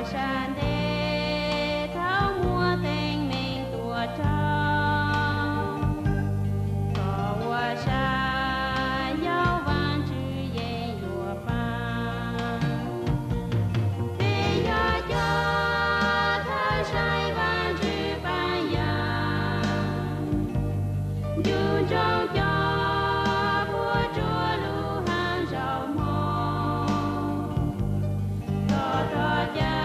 Sab ntev thaum muaj teeb meem tuaj rau, txog ua sai yau Vaajtswv yeej yuav paab. Peb yog cov thawj sai Vaajtswv paab yag, ncu ntsoov cov puab rua lug haab zaum moog. Txog rog ca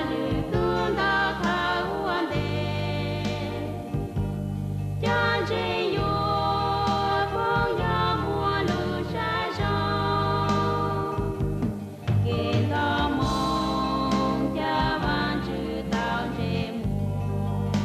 lwm tug ntau thaum ua ntej, cov ntseeg yuav poob yog muaj lub sab zoo, kev nto moo ca Vaajtswv tau ntsej muag.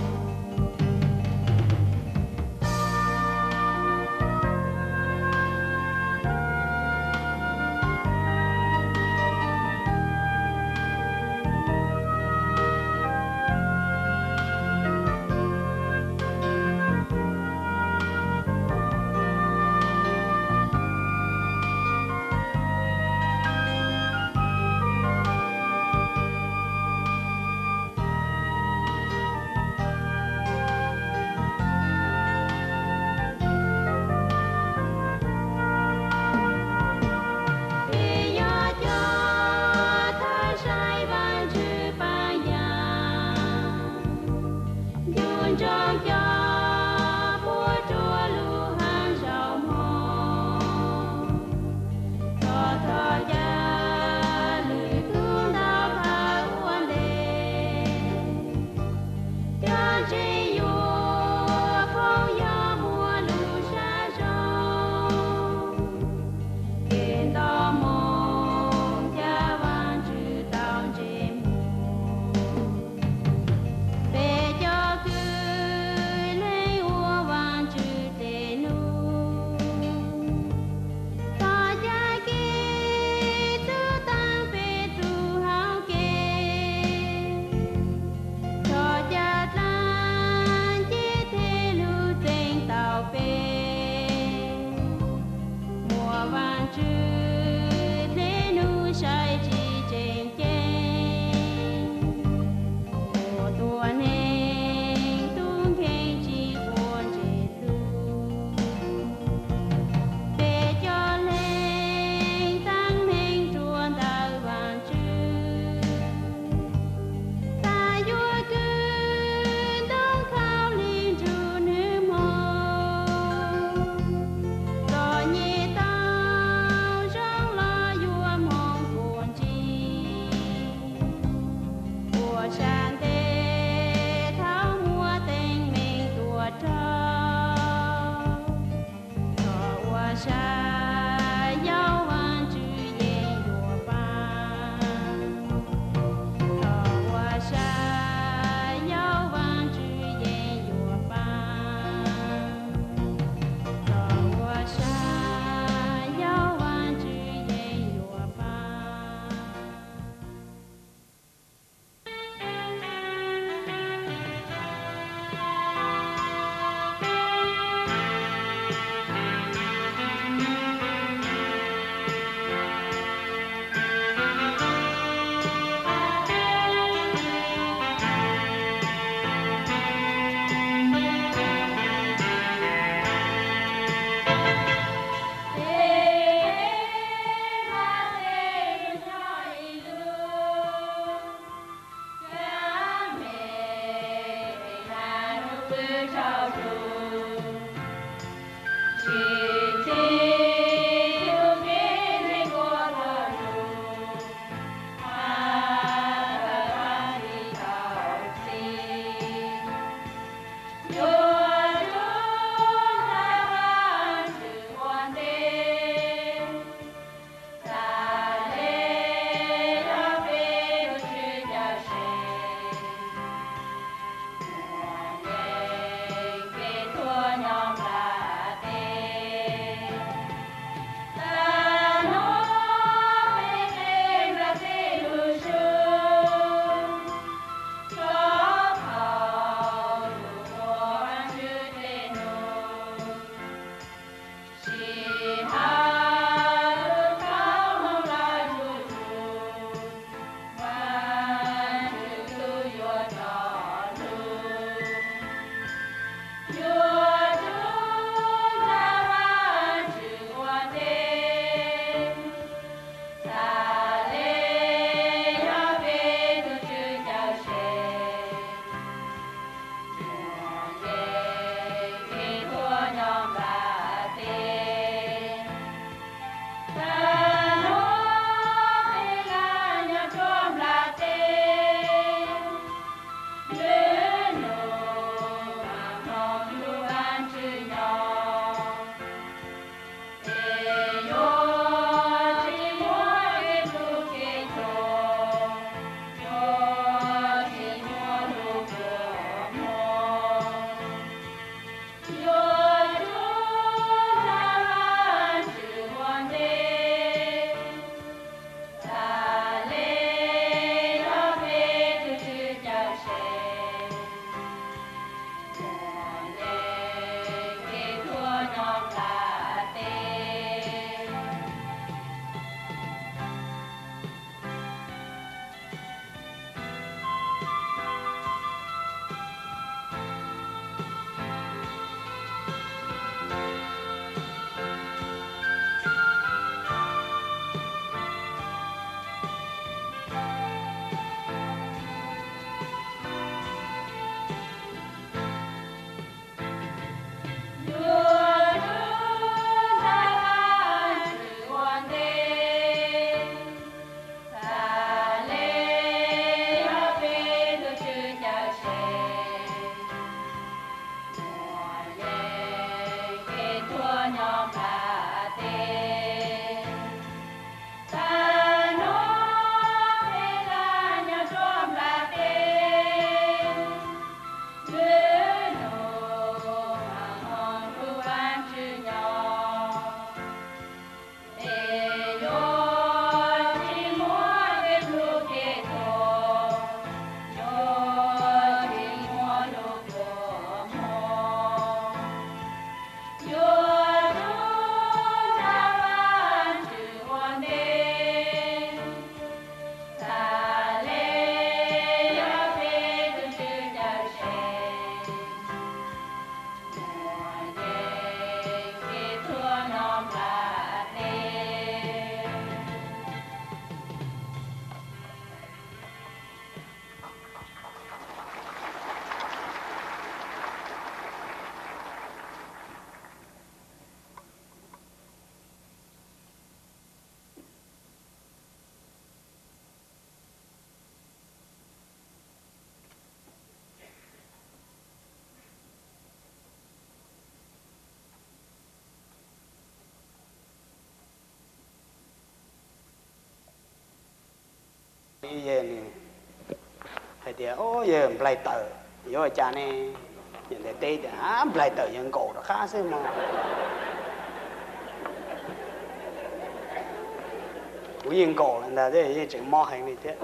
Peb yog cov thawj sai Vaajtswv paab yag, ncu ntsoov cov puab rua lug haab zaum moog. Txog rog ca lwm tug ntau thaum ua ntej, cov ntseeg yuav poob yog muaj lub sab zoo, kev nto moo ca Vaajtswv tau ntsej muag. Peb cov kws leej ua Vaajtswv dlej num, txog ca kev txwv taag peb tug hauv kev, txog ca dlaab ceg theg lug txeev tau peb, muaj Vaajtswv dlej num sai tsis tseem ceeb, ua tuab neeg tub nkeeg tsis quav ntsej tug. Peb cov leeg taag neeg rua ntawm Vaajtswv, tas yuav kws ntoo khaub lig nrug nwg moog, txom nyem tau zoo los yuav moog puag ncig, ua sab ntev thaum muaj teeb meem tuaj rau, txog ua sai yau Vaajtswv yeej yuav paab. Txog ua sai yau Vaajtswv yeej yuav paab. Txog ua sai yau Vaajtswv yeej yuav paab. Yawg nws hais tias, o, yawg nplaig tawm, yuav ua cas ne? Yawg ntawd teb tias, nplaig tawm yawg nkaum rov qab xwb mog. Kuv yeej nkaum lawm ntag, yeej tseem mob heev li thiab.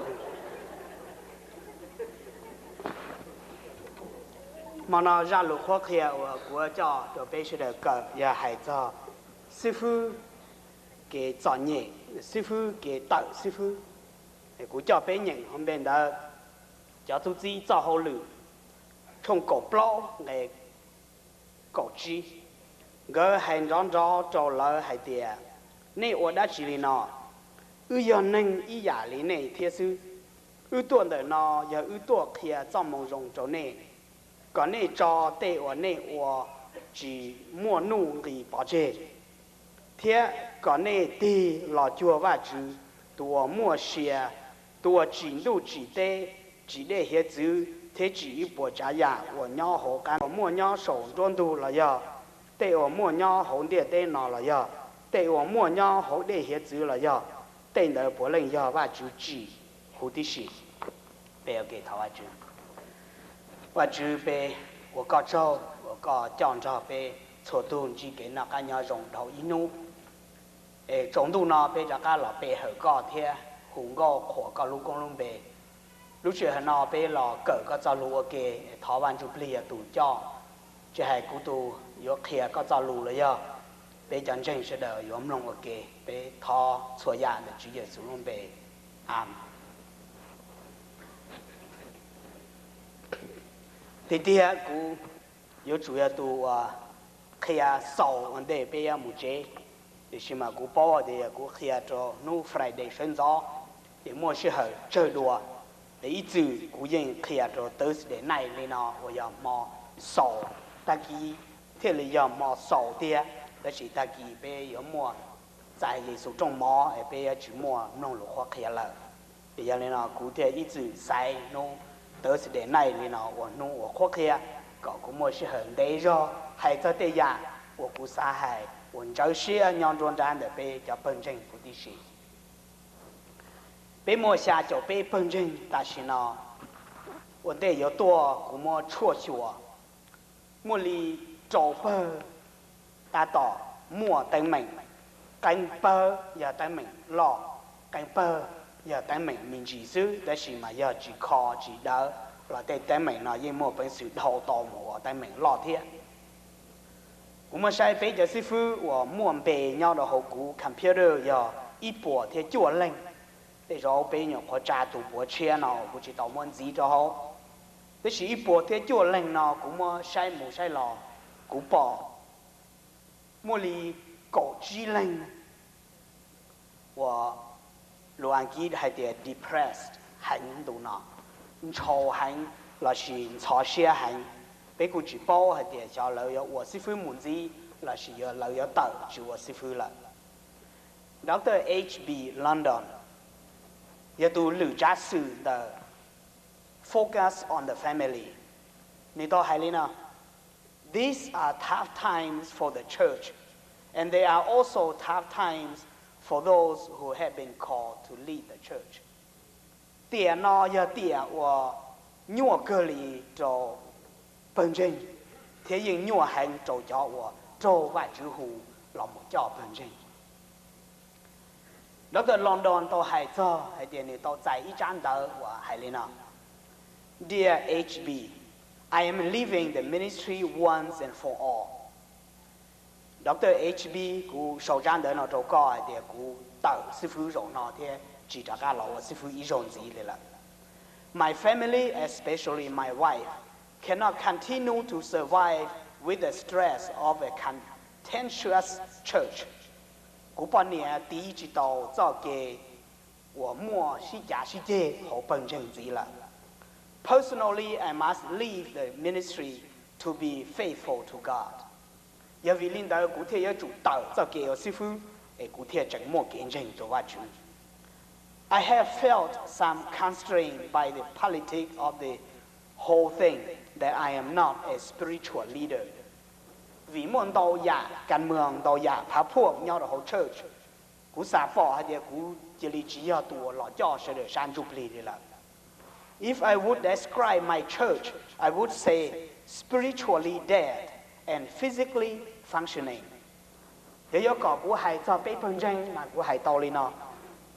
Hmo no zaj lus qhuab qhia uas kuv coj rau peb sawv daws kawm yog hais txog xib fwb kev txom nyem, xib fwb kev tawm xib fwb. Kuv coj peb nyeem hauv npe ntawd, cov tub txib txoj hauj lwm, tshooj kaum plaub nqe kaum tsib. Nkawd hais nrov nrov rau lawv hais tias, nej ua dab tsi li no? Wb yog neeg ib yam li nej thiab xwb. Wb tuaj ntawm no yog wb tuaj qhia txoj moo zoo rau nej, kom nej tso tej uas nej ua tsis muaj nuj nqis pov tseg, thiab kom nej tig los cuag Vajtswv, tus uas muaj sia, tus uas tsim ntuj tsim teb, tsim dej hiav txwv thiab tsim ib puas tsav yam uas nyob hauv qab, uas muaj nyob saum nruab ntug los yog tej uas muaj nyob hauv ntiaj teb no los yog tej uas muaj nyob hauv dej hiav txwv los yog, tej ntawd puav leej yog Vajtswv tsim huv tib si. Peb ua ke thov Vajtswv. Vajtswv, peb ua koj tsaug uas koj coj nrog peb txhua tug ntsib kev noj qab nyob zoo dhau ib hnub. Es tsaus ntuj no peb rov qab los pe hawm koj thiab hu nkauj qhuas koj lub koob lub npe. Lub sij hawm no peb los kawm koj txoj lus ua ke, thov Vaj Ntsujplig yog tus coj, tsis hais kuv tus yuav qhia koj txoj lus los yog peb cov ntseeg sawv daws yuav mloog ua ke. Peb thov txhua yam ntawm Tswv Yexus lub npe, amees. Tiag tiag kuv yuav tsum yog tus uas qhia xaus ua ntej peb yuav mus tsev, tiam sis mas kuv paub tias yog kuv qhia rau hnub Friday sawv ntxov ces muaj sij hawm tsawg dua. Ib txwm kuv yeej qhia rau Thursday night li no uas yog hmo xaus, tag kis thiaj li yog hmo xaus tiag, tab sis tag kis peb yuav muaj txais Yexus rooj mov es peb yuav tsis muaj mloog lus qhuab qhia lawm. Ces yog li no kuv thiaj ib txwm xaiv hnub Thursday night li no ua hnub uas qhuab qhia, kom kuv muaj sij hawm ntev zog hais txog tej yam uas kuv xav hais uas ntsawv siab nyob nruab nrab ntawm peb cov pawg ntseeg huv tib si. Peb muaj xya caum peb pawg ntseeg tam sim no. Ua ntej yuav tuaj kuv muab tshuaj xyuas, muaj li rau pawg tab tom muaj teeb meem. Qee pawg yog teeb meem loj, qee pawg yog teeb meem me ntsis xwb, tab sis mas yog tsis kho tsis dawv los tej teeb meem no yeej muaj peev xwm dhau tau mus ua teeb meem loj thiab. Kuv muab saib peb cov xib fwb uas muaj npe nyob rau hauv kuv computer yog ib puas thiab cuaj leeg. Tej zaum peb nyuam qhuav tsa tus puav tshiab no kuv tsis tau muab ntxiv rau hauv. Tab sis ib puas thiab cuaj leeg no kuv muab saib mus saib los, kuv pom muaj li kaum tsib leeg uas lus Askiv hais tias depressed heev ntu no, ntshaus heev lossis ntxhov siab heev. Peb kuj tsis paub hais tias xyov lawv yuav ua xib fwb mus ntxiv lossis yog lawv yuav tawm tsis ua xib fwb lawm. Doctor H B London yog tus lwm tsav xwm ntawm Focus on the Family, nws tau hais li no: These are tough times for the church, and they are also tough times for those who have been called to lead the church. Tiam no yog tiam uas nyuaj kawg li rau pawg ntseeg, thiab yeej nyuaj heev rau cov uas raug Vajtswv hu los mus coj pawg ntseeg. Doctor London tau hais txog hais tias nws tau txais ib tsab ntawv uas hais li no: Dear H B, I am leaving the ministry once and for all. Doctor H B, kuv sau tsab ntawv no rau koj hais tias kuv tawm xib fwb zaum no thiab tsis rov qab los ua xib fwb ib zaug ntxiv li lawm. My family, especially my wife, cannot continue to survive with the stress of a contentious church. Kuv poj niam tiv tsis tau txoj kev uas muaj sib cav sib ceg hauv pawg ntseeg ntxiv lawm. Personally, I must leave the ministry to be faithful to God. Yog vim li ntawd kuv thiaj yuav tsum tawm txoj kev ua xib fwb es kuv thiaj tseem muaj kev ntseeg rau Vajtswv. I have felt some constraint by the politics of the whole thing that I am not a spiritual leader. Vim muaj ntau yam kas mwm, ntau yam phav phuaj nyob rau hauv church, Kuv xav pom hais tias kuv cia li tsis yog tus uas los coj sawv daws sab ntsuj plig li lawm. If I would describe my church, I would say spiritually dead and physically functioning. Yog yuav kom kuv hais txog peb pawg ntseeg mas kuv hais tau li no,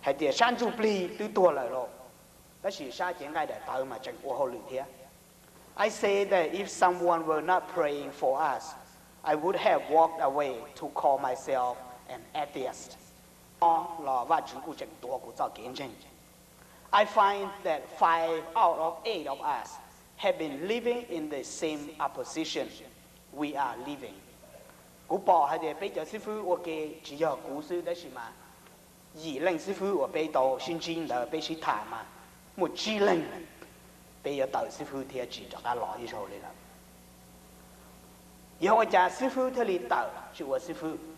hais tias sab ntsuj plig twb tuag lawm lauj, tab sis sab cev nqaij daim tawv mas tseem ua hauj lwm thiab. I say that if someone were not praying for us, I would have walked away to call myself an atheist. Los Vajtswv kuj tseem tuav kuv txoj kev ntseeg. I find that five out of eight of us have been living in the same opposition we are living. Kuv pom hais tias peb cov xib fwb ua ke tsis yog kuv xwb tab sis mas yim leej xib fwb uas peb tau sib ntsib ntawd peb sib tham mas muaj tsib leeg peb yuav tawm xib fwb thiab tsis rov qab los ib zaug li lawm. Yog ua cas xib fwb thiaj li tawm tsis ua xib fwb?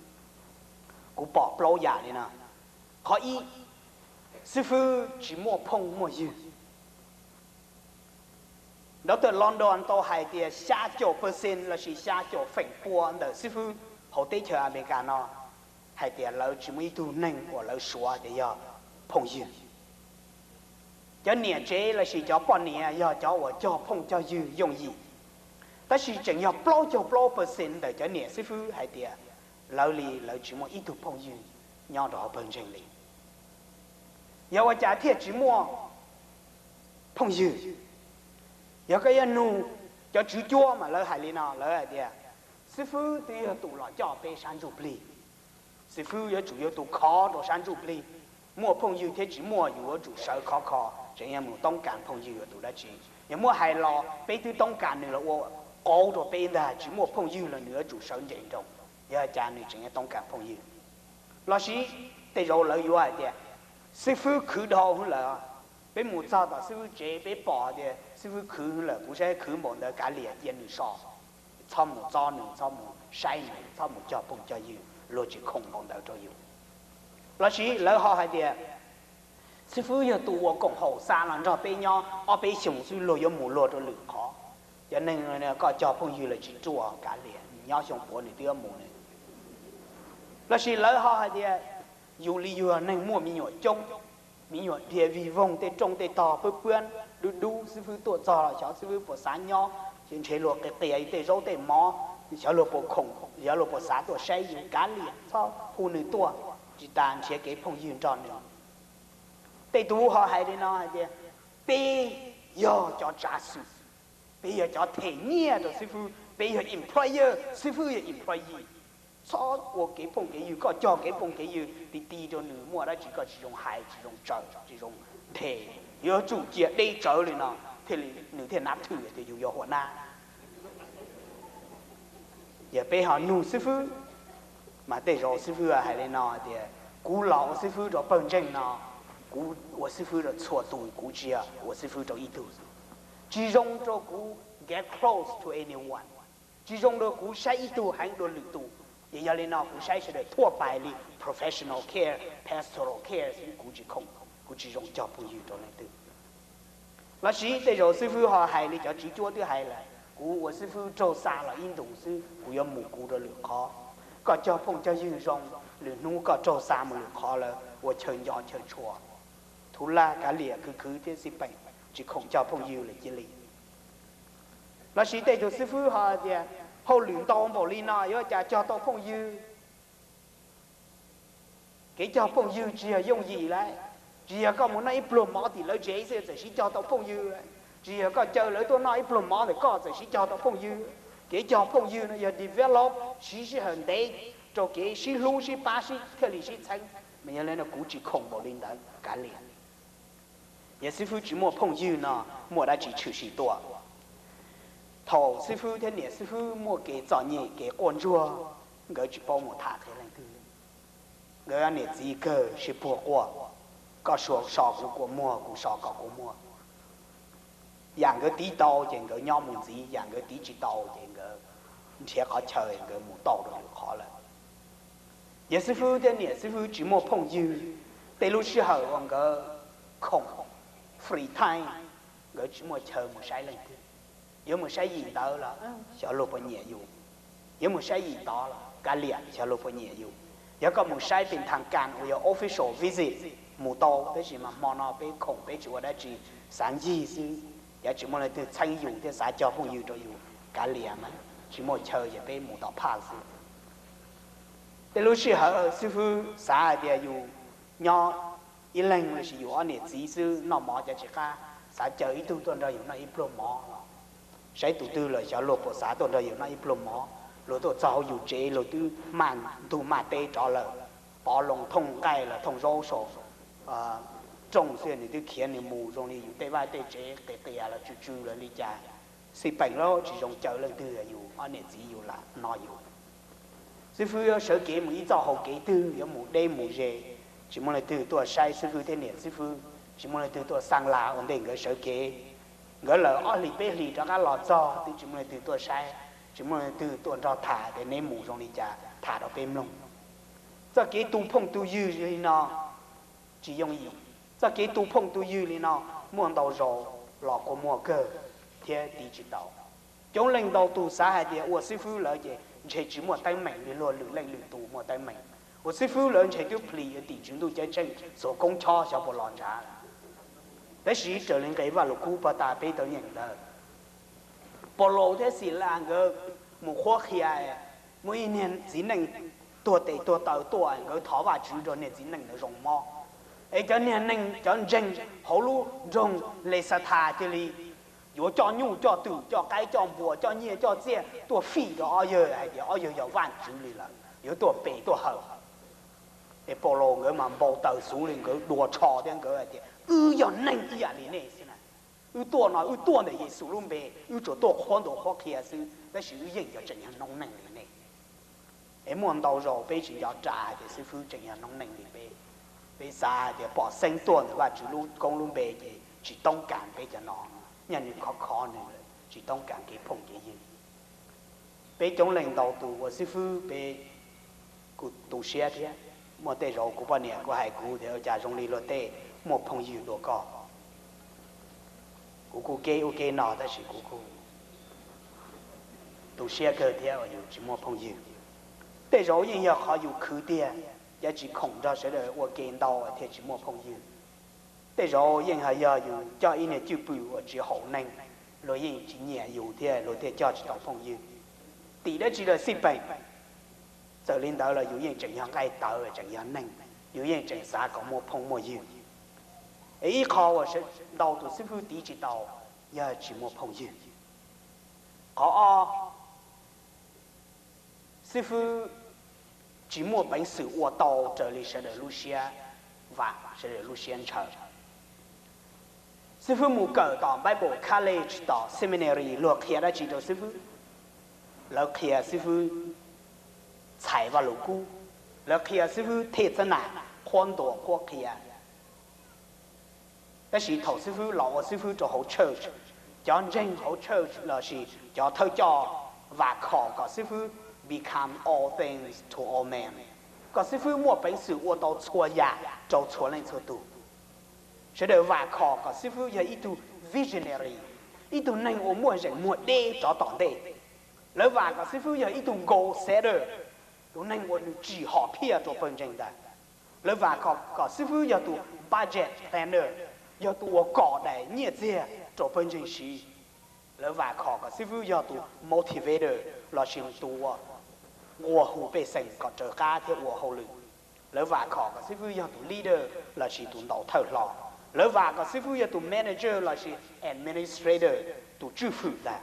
Kuv pom plaub yam li no. Qhov ib, xib fwb tsis muaj phooj muaj ywg. Doctor London tau hais tias xya caum percent lossis xya caum feem pua ntawm xib fwb hauv teb chaws Amelikas no hais tias lawv tsis muaj ib tug neeg uas lawv suav tias yog phooj ywg. Cov niam tsev lossis cov poj niam yog cov uas cog phooj cog ywg yooj yim, tab sis tseem yog plaub caug plaub percent ntawm cov niam xib fwb hais tias lawv li lawv tsis muaj ib tug phooj ywg nyob rau hauv pawg ntseeg li. Yog ua cas thiaj tsis muaj phooj ywg? Yog koj yuav nug cov tswv cuab mas lawv hais li no, lawv hais tias xib fwb twb yog tus los coj peb sab ntsuj plig. Xib fwb yuav tsum yog tus khov rau sab ntsuj plig. Muaj phooj ywg thiab tsis muaj yus yuav tsum sawv khov kho, tseem yog mus toob kas phooj ywg yog tus dab tsi? Yog muab hais los peb twb toob kas nws los ua qauv rau peb ntag, tsis muaj phooj ywg los nws yuav tsum sawv nres nroos, yog cas nws tseem yuav toob kas phooj ywg? Lossis tej zaum lawv yuav hais tias xib fwb khwv dhau hwv lawm. Peb mus txog tom xib fwb tsev peb pom tias xib fwb khwv hwv lawm, kuv saib khwv npaum ntawd kav liam cia nws so, txhob mus txob nws, txhob mus saib nws, txhob mus cog phooj cog ywg, luag tsis khoom npaum ntawd rau yus. Lossis lawv ho hais tias xib fwb yog tus ua koom haum xa los nrog peb nyob ob peb xyoos xwb luag yuav mus luag rau lwm qhov. Cov neeg koj cog phooj ywg los tsis ruaj kav liam, nyob xyoo puav nws twb yuav mus nws. Lossis lawv ho hais tias yus li yus neeg muaj me nyuam coob, me nyuam dhia vig voog tej rooj tej tog pab pab dub dub, xib fwb tuaj txog los xyov xib fwb puas xav nyob, ces ntshe luag qias qias tej zaub tej mov, xyov luag puas khoom, xyov luag puas xav tuaj saib yus, kav liam txhob hu nws tuaj, tsis tas nrhiav kev phooj ywg nrog nws. Tej tus ho hais li no hais tias peb yog cov tsav xwm, peb yog cov them nyiaj rau xib fwb, peb yog employer, xib fwb yog employee. Txhob ua kev phooj kev ywg, koj cog kev phooj kev ywg ti ti rau nws muaj dab tsi koj tsis zoo hais, tsis zoo tsaws, tsis zoo nthe, yuav tsum cia deb tsawv li no thiaj li nws thiaj nab thwm tias yus yog huas nab. Yog peb ho nug xib fwb, mas tej zaum xib fwb hais li no tias kuv los ua xib fwb rau pawg ntseeg no, kuv ua xib fwb rau txhua tus, kuv tsis yog ua xib fwb rau ib tug. Tsis zoo rau kuv get close to anyone, tsis zoo rau kuv saib ib tug heev dua lwm tus. Ces yog li no kuv saib sawv daws thuaj pais li professional care, pastoral care xwb, kuv tsis khoom, kuv tsis zoo cog phooj ywg rau leej twg. Lossis tej zaum xib fwb ho hais li cov tswv cuab twb hais lawm, kuv ua xib fwb raug xa los ib ntus xwb, kuv yuav mus kuv rau lwm qhov. Koj cog phooj cog ywg zoo, lwm hnub koj raug xa mus lwm qhov lawm ua chaw nco chaw tshua, thuv laj kav liam khwv khwv thiab xij peem, tsis khoom cog phooj ywg lawm cia li. Lossis tej tug xib fwb ho tias hauj lwm ntau npaum li no yuav cas cog tau phooj ywg? Kev cog phooj ywg tsis yog yooj yim lawm. Tsis yog koj mus noj ib pluag mov tim lawv tsev xwb txawm sib cog tau phooj ywg. Tsis yog koj caw lawv tuaj noj ib pluag mov ntawm koj txawm sib cog tau phooj ywg. Kev cog phooj ywg no yog develop siv sij hawm ntev rau kev sib hlub sib pab sib thiaj li sib txheeb. Mas yog li no kuv tsis khoom npaum li ntawd kav liam. Yog xib fwb tsis muaj phooj ywg no muaj dab tsi tshwm sim tuaj? Thaum xib fwb thiab niam xib fwb muaj kev txom nyem kev quaj ntsuag, nkawd tsis paub mus tham qhia leej twg. Nkawd niam txiv kawg sib puag quaj, koj so kuv kua muag, kuv so koj kua muag. Yam nkawd tiv tau ces nkawd nyob mus ntxiv, yam nkawd tiv tsis tau ces nkawd nrhiav qhov chaw nkawd mus tau rau lwm qhov lawm. Yog xib fwb thiab niam xib fwb tsis muaj phooj ywg, tej lub sij hawm uas nkawd khoom, free time, nkawd tsis muaj chaw mus saib leej twg. Yuav mus saib yim ntawd los xyov luag puas nyiam yus, yuav mus saib yim tod los kav liam xyov luag puas nyiam yus. Yog koj mus saib pes thas kas uas yog official visit mus tau, tab sis mas hmo no peb khoom peb tsis ua dab tsi, xav ncig xwb. Yog tsis muaj leej twg txheeb yus thiab xav cog phooj ywg rau yus kav liam mas tsis muaj chaw ces peb mus tom phaj xwb. Tej lub sij hawm xib fwb xav hais tias yus nyob ib leeg los sis yus ob niam txiv xwb noj mov cov tsis qab, xav caw ib tug tuaj nrog yus noj ib pluag mov los saib tus twg los xyov luag puas xav tuaj nrog yus noj ib pluag mov. Luag tuaj txog hauv yus tsev luag twb maj ntug maj teb rov lawm, pov loo thooj nqaij los thooj zaub saum rooj xwb nws twb khiav nws mus zoo li yus tej vaj tej tsev qias qias los tsw tsw lawm li cas. Xij peem lawm tsis zoo caw leej twg yus ob niam txiv yus lam no yus. Xib fwb yuav sawv kev mus ib txoj hau kev twg yuav mus deb mus ze, tsis muaj leej twg tuaj saib xib fwb thiab niam xib fwb, tsis muaj leej twg tuaj xaj las ua ntej nkawd sawv kev. Nkawd lawm ob hlis peb hlis rov qab los txog twb tsis muaj leej twg tuaj saib, tsis muaj leej twg tuaj nrog tham tias neb mus zoo li cas tham rau peb mloog. Txoj kev tu phooj tu ywg li no tsis yooj yim. Txoj kev tu phooj tu ywg li no muaj ntau zaus los kua muag kawg thiab tiv tsis tau. Coob leej ntau tus xav hais tias ua xib fwb lawm ces ntshe tsis muaj teeb meem li luag lwm leej lwm tus muaj teeb meem. Ua xib fwb lawm ntshe twb plis yuav tim Tswv Ntuj Ceeb Tsheej txhua koob chob xyov puas los ntshav. Tab sis raws li nqe Vajluskub pag tas peb tau nyeem ntawd, Paulus thiab Xilas nkawd mus qhuab qhia, muaj ib niag txiv neej tuag tes tuag taw tuaj, nkawd thov Vajtswv rau niag txiv neej ntawd zoo mob. Es cov niag neeg cov ntseeg hauv lub nroog Lexathas cia li yuav coj nyuj coj twm coj qaib coj npua coj nyiaj coj txiaj tuaj fij rau ob yawg hais tias ob yawg yog vaj tswv li lawm yuav tuaj pem tuaj hawm. Es Paulus nkawd mas npau taws xov li nkawd dua tsho thiab nkawd hais tias wb yog neeg ib yam li nej xwb na. Wb tuaj no wb tuaj ntawm Yexus lub npe, wb tsuas tuaj qhuab ntuas qhuab qhia xwb tab sis wb yeej yog tseem yog noob neej li nej. Es muaj ntau zaus peb tsis nco ras hais tias xib fwb tseem yog noob neej li peb. Peb xav hais tias pom xeeb tuaj ntawm Vajtswv lub koob lub npe ces tsis toob kas peb cov no, nyaj nws khov khov nws lawm tsis toob kas kev phooj kev ywg. Peb coob leej ntau tus ua xib fwb peb kuj tu siab thiab. Muaj tej zaus kuv poj niam kuj hais kuv tias ua cas zoo li luag tej muaj phooj ywg dua koj. Kuv kuj keb ub keb no tab sis kuv kuj tu siab kawg thiab uas yus tsis muaj phooj ywg. Tej zaum yeej yog qhov yus khwv tiag, yog tsis khoom nrog sawv daws ua ke ntau thiaj tsis muaj phooj ywg. Tej zaum yeej hais yog yus coj ib niag cwj pwm uas tsis haum neeg, luag yeej tsis nyiam yus thiab luag thiaj coj tsis tau phooj ywg. Tim dab tsi los xij peem, txawm li ntawd los yus yeej tseem yog nqaij tawv tseem yog neeg, yus yeej tseem xav kom muaj phooj muaj ywg. Es ib qho uas ntau tus xib fwb tiv tsis tau yog tsis muaj phooj ywg. Qhov ob, xib fwb tsis muaj peev xwm ua tau raws li sawv daws lub siab vam sawv daws lub siab ntshaw. Xib fwb mus kawm tom Bible College tom Seminary luag qhia dab tsi rau xib fwb? Lawv qhia xib fwb txhais Vajluskub, lawv qhia xib fwb thej txab nam qhuab ntuas qhuab qhia. Tab sis thaum xib fwb los ua xib fwb rau hauv church, cov ntseeg hauv church lossis cov thawj coj vam khom kom xib fwb become all things to all men, kom xib fwb muaj peev xwm ua tau txhua yam rau txhua leej txhua tus. Sawv daws vam khom kom xib fwb yog ib tug visionary, ib tug neeg uas muaj zeem muag deb rov tom ntej. Lawv vam kom xib fwb yog ib tug goal setter, tus neeg uas nws tsim hom phiaj rau pawg ntseeg ntag. Lawv vam khom kom xib fwb yog tus budget planner, yog tus uas kom daim nyiaj txiag rau pawg ntseeg siv. Lawv vam khom kom xib fwb yog tus motivator lossis tus uas nqua hu pej xeem kom raws qab thiab ua hauj lwm. Lawv vam khom kom xib fwb yog tus leader lossis tus ntaus thawj hlo. Lawv vam kom xib fwb yog tus manager lossis administrator, tus tswj hwm ntag.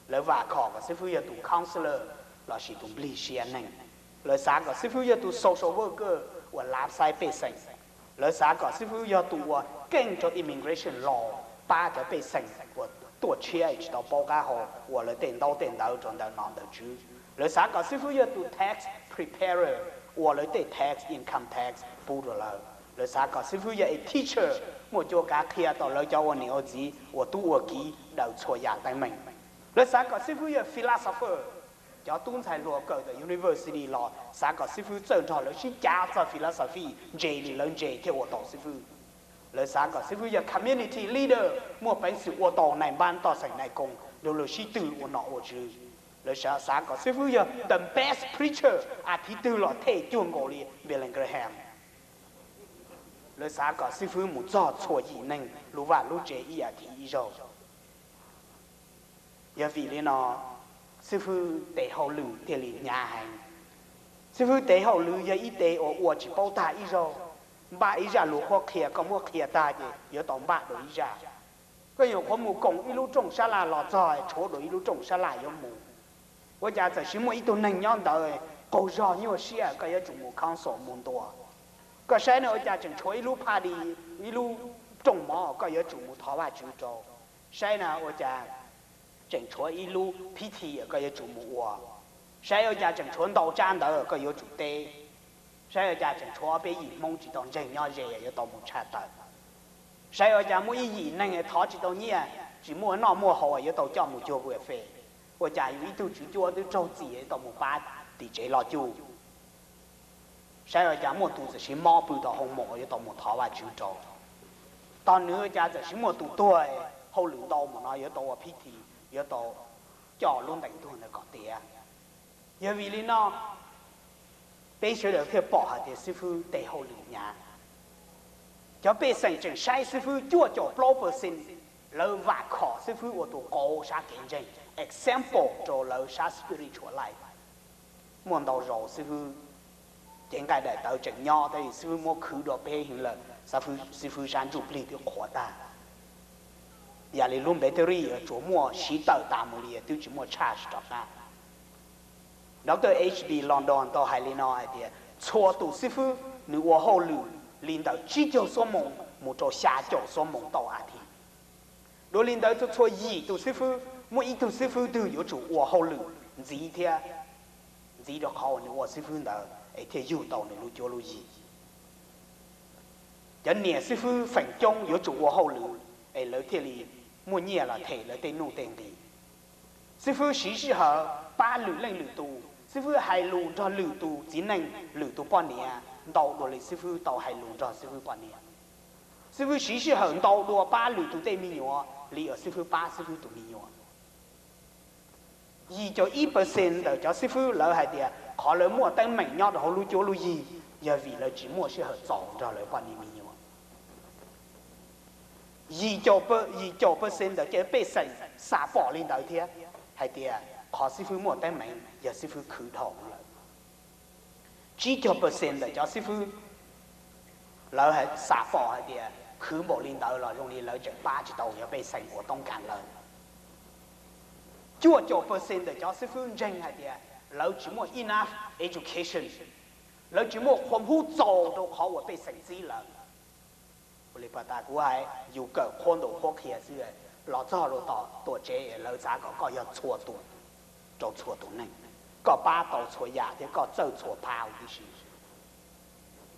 Lawv vam khom kom xib fwb yog tus counselor lossis tus nplig siab neeg. Lawv xav kom xib fwb yog tus social worker uas lav xaiv pej xeem. Lawv xav kom xib fwb yog tus uas keej rau immigration law, pab cov pej xeem uas tuaj tshiab tsis tau paub qab hau ua lawv tej ntaub tej ntawv rau ntawm nom ntawm tswv. Lawv xav kom xib fwb yog tus tax preparer, ua lawv tej tax, income tax pub rau lawv. Lawv xav kom xib fwb yog a teacher, muaj cuab kav qhia tau lawv cov ua niam ua txiv ua tub ua kiv daws txhua yam teeb meem. Lawv xav kom xib fwb yog philosopher, cov tub ntxhais hluas kawm ntawm university los xav kom xib fwb txawj nrog lawv sib cav txog philosophy ntse li lawv ntse thiaj ua tau xib fwb. Lawv xav kom xib fwb yog community leader, muaj peev xwm ua tau nais npab toj xeem nais koos nrog luag sib tw ua nom ua tswv. Lawv xav kom xib fwb yog the best preacher, a thiv twg los them cuag nkaus li Billy Graham. Lawv xav kom xib fwb mus txog txhua yim neeg lub vaj lub tsev ib a thiv ib zaug. Yog vim li no, xib fwb tes hauj lwm thiaj li hnyav heev. Xib fwb tes hauj lwm yog ib tes uas ua tsis paub tag ib zaug. Npaj ib zaj lus qhuab qhia, koj muab qhia tag ces yuav tau npaj dua ib zaj. Koj nyuam qhuav mus koom ib lub rooj sab laj los txog tshuav dua ib lub rooj sab laj yuav mus. Ua cas txawm siv muaj ib tug neeg nyob ntawd qaug zog nyuaj siab, koj yuav tsum mus council mus ntuas. Koj saib na, ua cas tseem tshuav ib lub party, ib lub rooj mov, koj yuav tsum mus thov Vajtswv rau. Saib na, ua cas tseem tshuav ib lub pity, koj yuav tsum mus ua. Saib ua cas tseem tshuav ntau tsab ntawv, koj yuav tsum teb. Saib ua cas tseem tshuav ob peb yim Hmoob tsis tau ntseeg nyob ze, yuav tau mus tshaj tawm. Saib ua cas muaj ib yim neeg thov tsis tau nyiaj, tsis muaj noj muaj haus, yuav tau coj mus cuag welfare. Ua cas yus ib tug tswv cuab twb raug txim, yuav tau mus pab tim tsev loj cuj. Saib ua cas muaj tus txawm siv mob pw tau hoo mom, yuav tau mus thov Vajtswv rau. Tog nws ua cas txawm siv muaj tus tuag, hauj lwm ntau mus no, yuav tau ua pity, yuav tau coj lub ntees tuag ntawd kom tiav. Yog vim li no, peb sawv daws thiaj pom hais tias xib fwb tes hauj lwm hnyav. Cov pej xeem tseem saib xib fwb cuaj caum plaub percent, lawv vam khom xib fwb ua tus qauv sab kev ntseeg, example rau lawv sab spiritual life. Muaj ntau zaus xib fwb cev nqaij daim tawv tseem nyob, tab sis xib fwb muab khwv dua peb heev lawm, xib fwb sab ntsuj plig twb qhuav tag. Yam li lub npev teb ri tsuas muaj siv tawm tas mus li, twb tsis muaj tshaj tsis rov qab. Doctor H B London tau hais li no hais tias txhua tus xib fwb nws ua hauj lwm li ntawm tsib caug xuab moos mus rau xya caum xuab moos tau a thiv. Dua li ntawd, txhua txhua yim tus xib fwb muaj ib tug xib fwb twg yuav tsum ua hauj lwm ntxiv thiab, ntxiv rau qhov uas nws ua xib fwb ntawd es thiaj yug tau nws lub cuab lub yig. Cov niam xib fwb feem coob yuav tsum ua hauj lwm es lawv thiaj li muaj nyiaj los them lawv tej nuj tej nqis. Xib fwb siv sij hawm pab lwm leej lwm tus, xib fwb hais lus nrog lwm tus txiv neej, lwm tus poj niam ntau dua li xib fwb tau hais lus nrog xib fwb poj niam. Xib fwb siv sij hawm ntau dua pab lwm tus tej me nyuam li uas xib fwb pab xib fwb tus me nyuam. Yim caum ib percent ntawm cov xib fwb lawv hais tias qhov lawv muaj teeb meem nyob rau hauv lub cuab lub yig yog vim lawv tsis muaj sij hawm txaus nrog lawv poj niam me nyuam. Yim caum percent ntawm cov pej xeem xam pom li ntawd thiab, hais tias qhov xib fwb muaj teeb meem yog xib fwb khwv dhau lawm. Tsib caug percent ntawm cov xib fwb lawv xam pom hais tias khwv npaum li ntawd los zoo li lawv tseem pab tsis tau cov pej xeem uas toob kas lawv. Cuaj caum percent ntawm cov xib fwb ntseeg hais tias lawv tsis muaj enough education, lawv tsis muaj qhuas hub txaus rau qhov uas pej xeem txib lawv. Ua li pas tas kuv hais, yus kawm qhuab ntuas qhuab qhia xwb, los txog rau tom tuam tsev lawv xav kom koj yog txhua tus rau txhua tus neeg, koj pab tau txhua yam thiab koj txawj txhua phau tib si.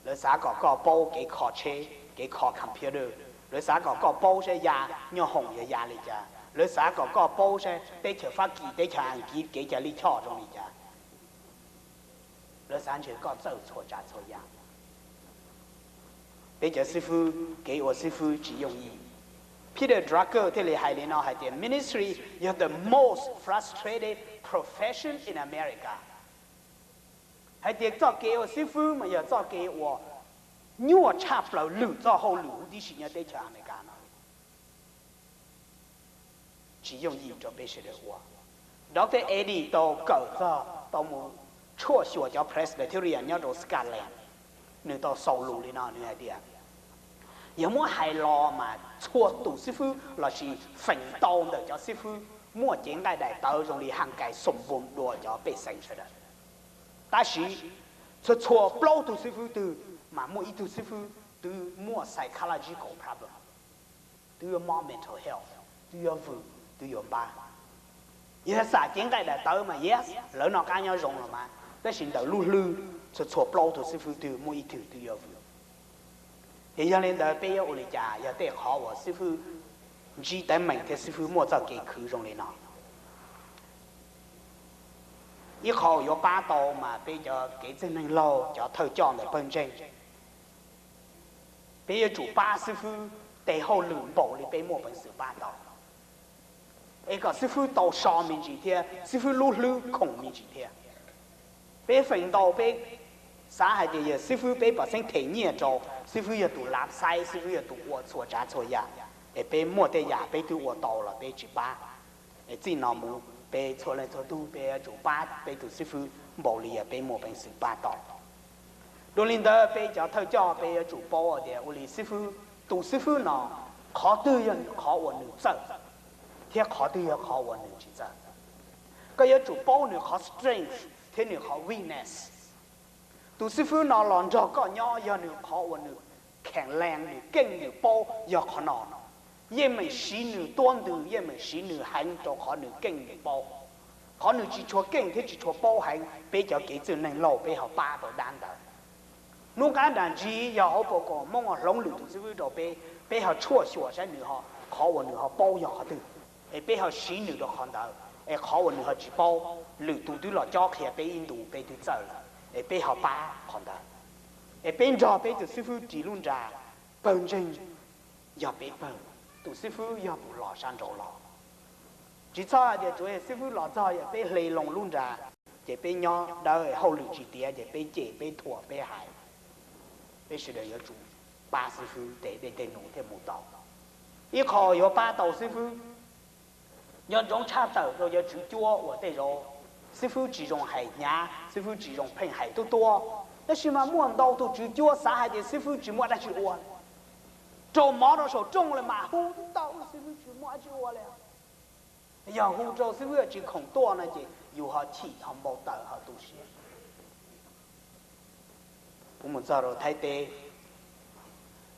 Lawv xav kom koj paub kev kho tsheb, kev kho computer. Lawv xav kom koj paub saib ya nyoob hoom yog ya li cas. Lawv xav kom koj paub saib teb chaws Fab Kis, teb chaws Askiv kev cai lij choj zoo li cas. Lawv xav ntshe koj txawj txhua tsav txhua yam. Peb cov xib fwb, kev ua xib fwb tsis yooj yim. Peter Drucker thiaj li hais li no hais tias ministry yog the most frustrated profession in America. Hais tias txoj kev ua xib fwb mas yog txoj kev uas nyuaj tshaj plaws lwm txoj hauj lwm huv tib si nyob teb chaws Amelikas no. Tsis yooj yim rau peb sawv daws ua. Doctor Eddy tau kawm txog, tau mus tshuaj xyuas cov Presbyterian nyob rau Scotland. Nws tau xaus lus li no, nws hais tias, yog muab hais los mas txhua tus xib fwb lossis feem ntau ntawm cov xib fwb muaj cev nqaij daim tawv zoo li haj kais xoo npoo dua cov pej xeem sawv daws. Tab sis txhua txhua plaub tug xib fwb twg mas muaj ib tug xib fwb twb muaj psychological problem, twb yuav mob mental health, twb yuav vwm, twb yuav npab. Yog xam cev nqaij daim tawv mas yes, lawv noj qab nyob zoo los mas, tab sis ntawm lub hlwb txhua txhua plaub tug xib fwb twg muaj ib tug twb yuav vwm. Ces yog li ntawd peb yuav ua li cas yog tej qhov uas xib fwb ntsib teeb meem thiab xib fwb muaj txoj kev khwv zoo li no? Ib qho uas yuav pab tau mas peb cov kev txwj neeg laug, cov thawj coj ntawm pawg ntseeg, peb yuav tsum pab xib fwb tes hauj lwm npaum li peb muaj peev xwm pab tau. es kom xib fwb tau so me ntsis thiab, xib fwb lub hlwb khoom me ntsis thiab. Peb feem ntau peb xav hais tias yog xib fwb peb pom xeeb them nyiaj rau, xib fwb yog tus lav xaiv, xib fwb yog tus ua txhua tsav txhua yam, es peb muaj tej yam peb twb ua tau los peb tsis pab. Es txij no mus peb txhua leej txhua tug peb yuav tsum pab peb tus xib fwb npaum li yog peb muaj peev xwm pab tau. Dua li ntawd peb cov thawj coj peb yuav tsum paub tias ua li xib fwb, tus xib fwb no qhov twg yog qhov uas nws txawj, thiab qhov twg yog qhov uas nws tsis txawj. Koj yuav tsum paub nws qhov strength thiab nws qhov weakness. Tus xib fwb no los nrog koj nyob yog nws qhov uas nws kheev lees, nws keej nws paub yog qhov no. Yeej meem siv nws tuab ntws, yeej meem siv nws heev rau qhov nws keej nws paub. Qhov nws tsis tshua keej thiab tsis tshua paub heev, peb cov kev txwj neeg laus peb ho pab tau dab ntawd. Hnub qab nram ntsis yog hauv paus kom Hmoob ho hloov lwm tus xib fwb rau peb, peb ho tshuaj xyuas saib nws ho qhov uas nws ho paub yog qhov twg, es peb ho siv nws rau qhov ntawd. Es qhov uas nws ho tsis paub, lwm tus twb los cob qhia peb ib ntus peb twb txawj lawm, es peb ho pab qhov ntawd. Es peb nrog peb tus xib fwb ris lub nra, pawg ntseeg yog peb pawg, tus xib fwb yog tus los sab nraud los. Tsis txhob hais tias tsuav xib fwb los txog yog peb hle loo lub nra, ces peb nyob dawb hauj lwm tsis tiav ces peb cem peb thuam peb hais. Peb sawv daws yuav tsum pab xib fwb tes dej tej num thiaj mus tau. Ib qho yuav pab tau xib fwb, nco ntsoov tshaj tawm rau cov tswv cuab uas tej zaum xib fwb tsis zoo hais hnyav, xib fwb tsis zoo pheej hais tuab tuab, tab sis mas muaj ntau tus tswv cuab xav hais tias xib fwb tsis muaj dab tsi ua. Rau mov rau saum rooj lawm mam hu tau, xib fwb tsis muaj dab tsi ua li. Yog hu rau xib fwb tsis khoom tuaj no ces yus ho chim ho npau taws ho tu siab. Kuv mus txog rau Thaib teb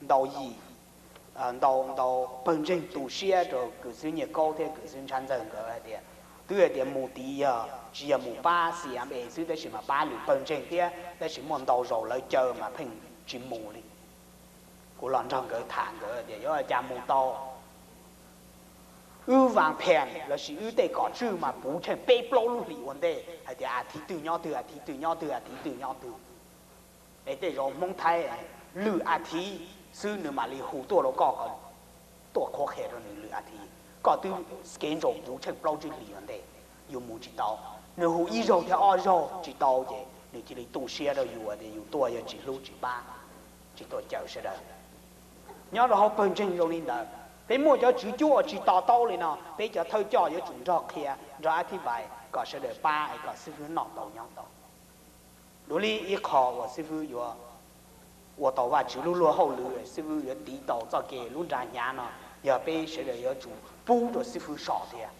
ntau yim, ntau ntau pawg ntseeg tu siab rau kws xib fwb Nyiaj Kaub thiab kws xib fwb Ntshab Ntxawg nkawd hais tias, twb hais tias mus tid yog tsis yog mus pab C M A xwb tab sis mas pab lwm pawg ntseeg thiab, tab sis muaj ntau zaus lawv caw mas pheej tsis mus li. Kuv los nrog nkawd tham, nkawd tias yuav ua cas mus tau. Wb vaas phees lossis wb tej kom tswj mas puv tsheej peb plaub lub hlis ua ntej hais tias a thiv twg nyob twg, a thiv twg nyob twg, a thiv twg nyob twg. Es tej zaum Hmoob Thaib lwm a thiv xwb nws mam li hu tuaj rau koj, tuaj qhuab qhia rau nws lwm a thiv. Koj twb schedule puv tsheej plaub tsib hlis ua ntej, yus mus tsis tau. Nws hu ib zaug thiab ob zaug tsis tau ces nws cia li tu siab rau yus tias yus tuaj yog tsis hlub tsis pab, tsis tuaj caw sawv daws. Nyob rau hauv pawg ntseeg zoo li ntawd, peb muaj cov tswv cuab uas tsis to taub li no, peb cov thawj coj yuav tsum nrog qhia, nrog a thib vais kom sawv daws pab es kom xib fwb noj tau nyob tau. Dua li ib qho uas xib fwb yuav ua tau Vajtswv lub luag hauj lwm, xib fwb yuav tiv tau txoj kev lub nra hnyav no, yog peb sawv daws yuav tsum pub rau xib fwb so thiab.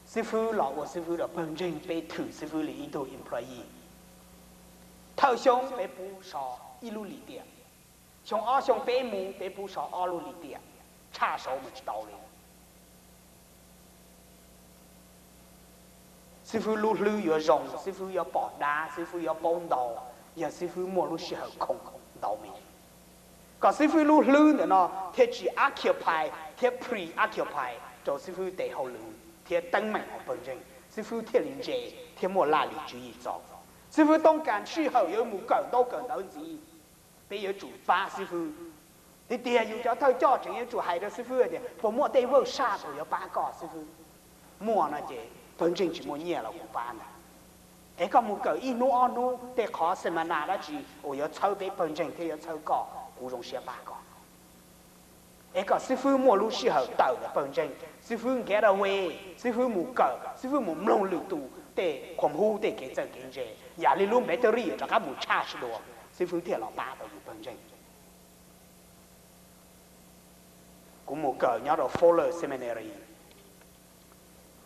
Xib fwb los ua xib fwb rau pawg ntseeg, peb thwm xib fwb li ib tug employee. Thawj xyoo peb pub so ib lub lim tiam, xyoo ob xyoo peb mus peb pub so ob lub lim tiam, tshaj saud mas tsis tau li. Xib fwb lub hlwb yuav zoo, xib fwb yuav pom dab, xib fwb yuav paub ntau, yog xib fwb muaj lub sij hawm khoom ntau me, kom xib fwb lub hlwb ntawm no thiaj tsis occupy thiab pre-occupy rau xib fwb tes hauj lwm thiab teeb meem hauv pawg ntseeg, xib fwb thiaj li ntse thiab muaj laj lim tswv yim txaus. Xib fwb toob kas sij hawm yuav mus kawm ntaub kawm ntawv ntxiv, peb yuav tsum pab xib fwb. Tiag tiag yus cov thawj coj tseem yuav tsum hais rau xib fwb tias puas muaj tej vawj saj uas yuav pab koj xib fwb. Muaj no ces pawg ntseeg tsis muaj nyiaj los kuv pab ntag. Es koj mus kawm ib hnub ob hnub tej qhov seminar dab tsi uas yuav txhawb peb pawg ntseeg thiab yuav txhawb koj, kuv zoo siab pab koj. Es kom xib fwb muaj lub sij hawm tawm ntawm pawg ntseeg, xib fwb get away, xib fwb mus kawm, xib fwb mus mloog lwm tus tej qhuas hub tej kev txawj kev ntse, yam li lub battery rov qab mus tshaj sib dua, xib fwb thiaj los pab tau yus pawg ntseeg. Kuv mus kawm nyob rau Fuller Seminary,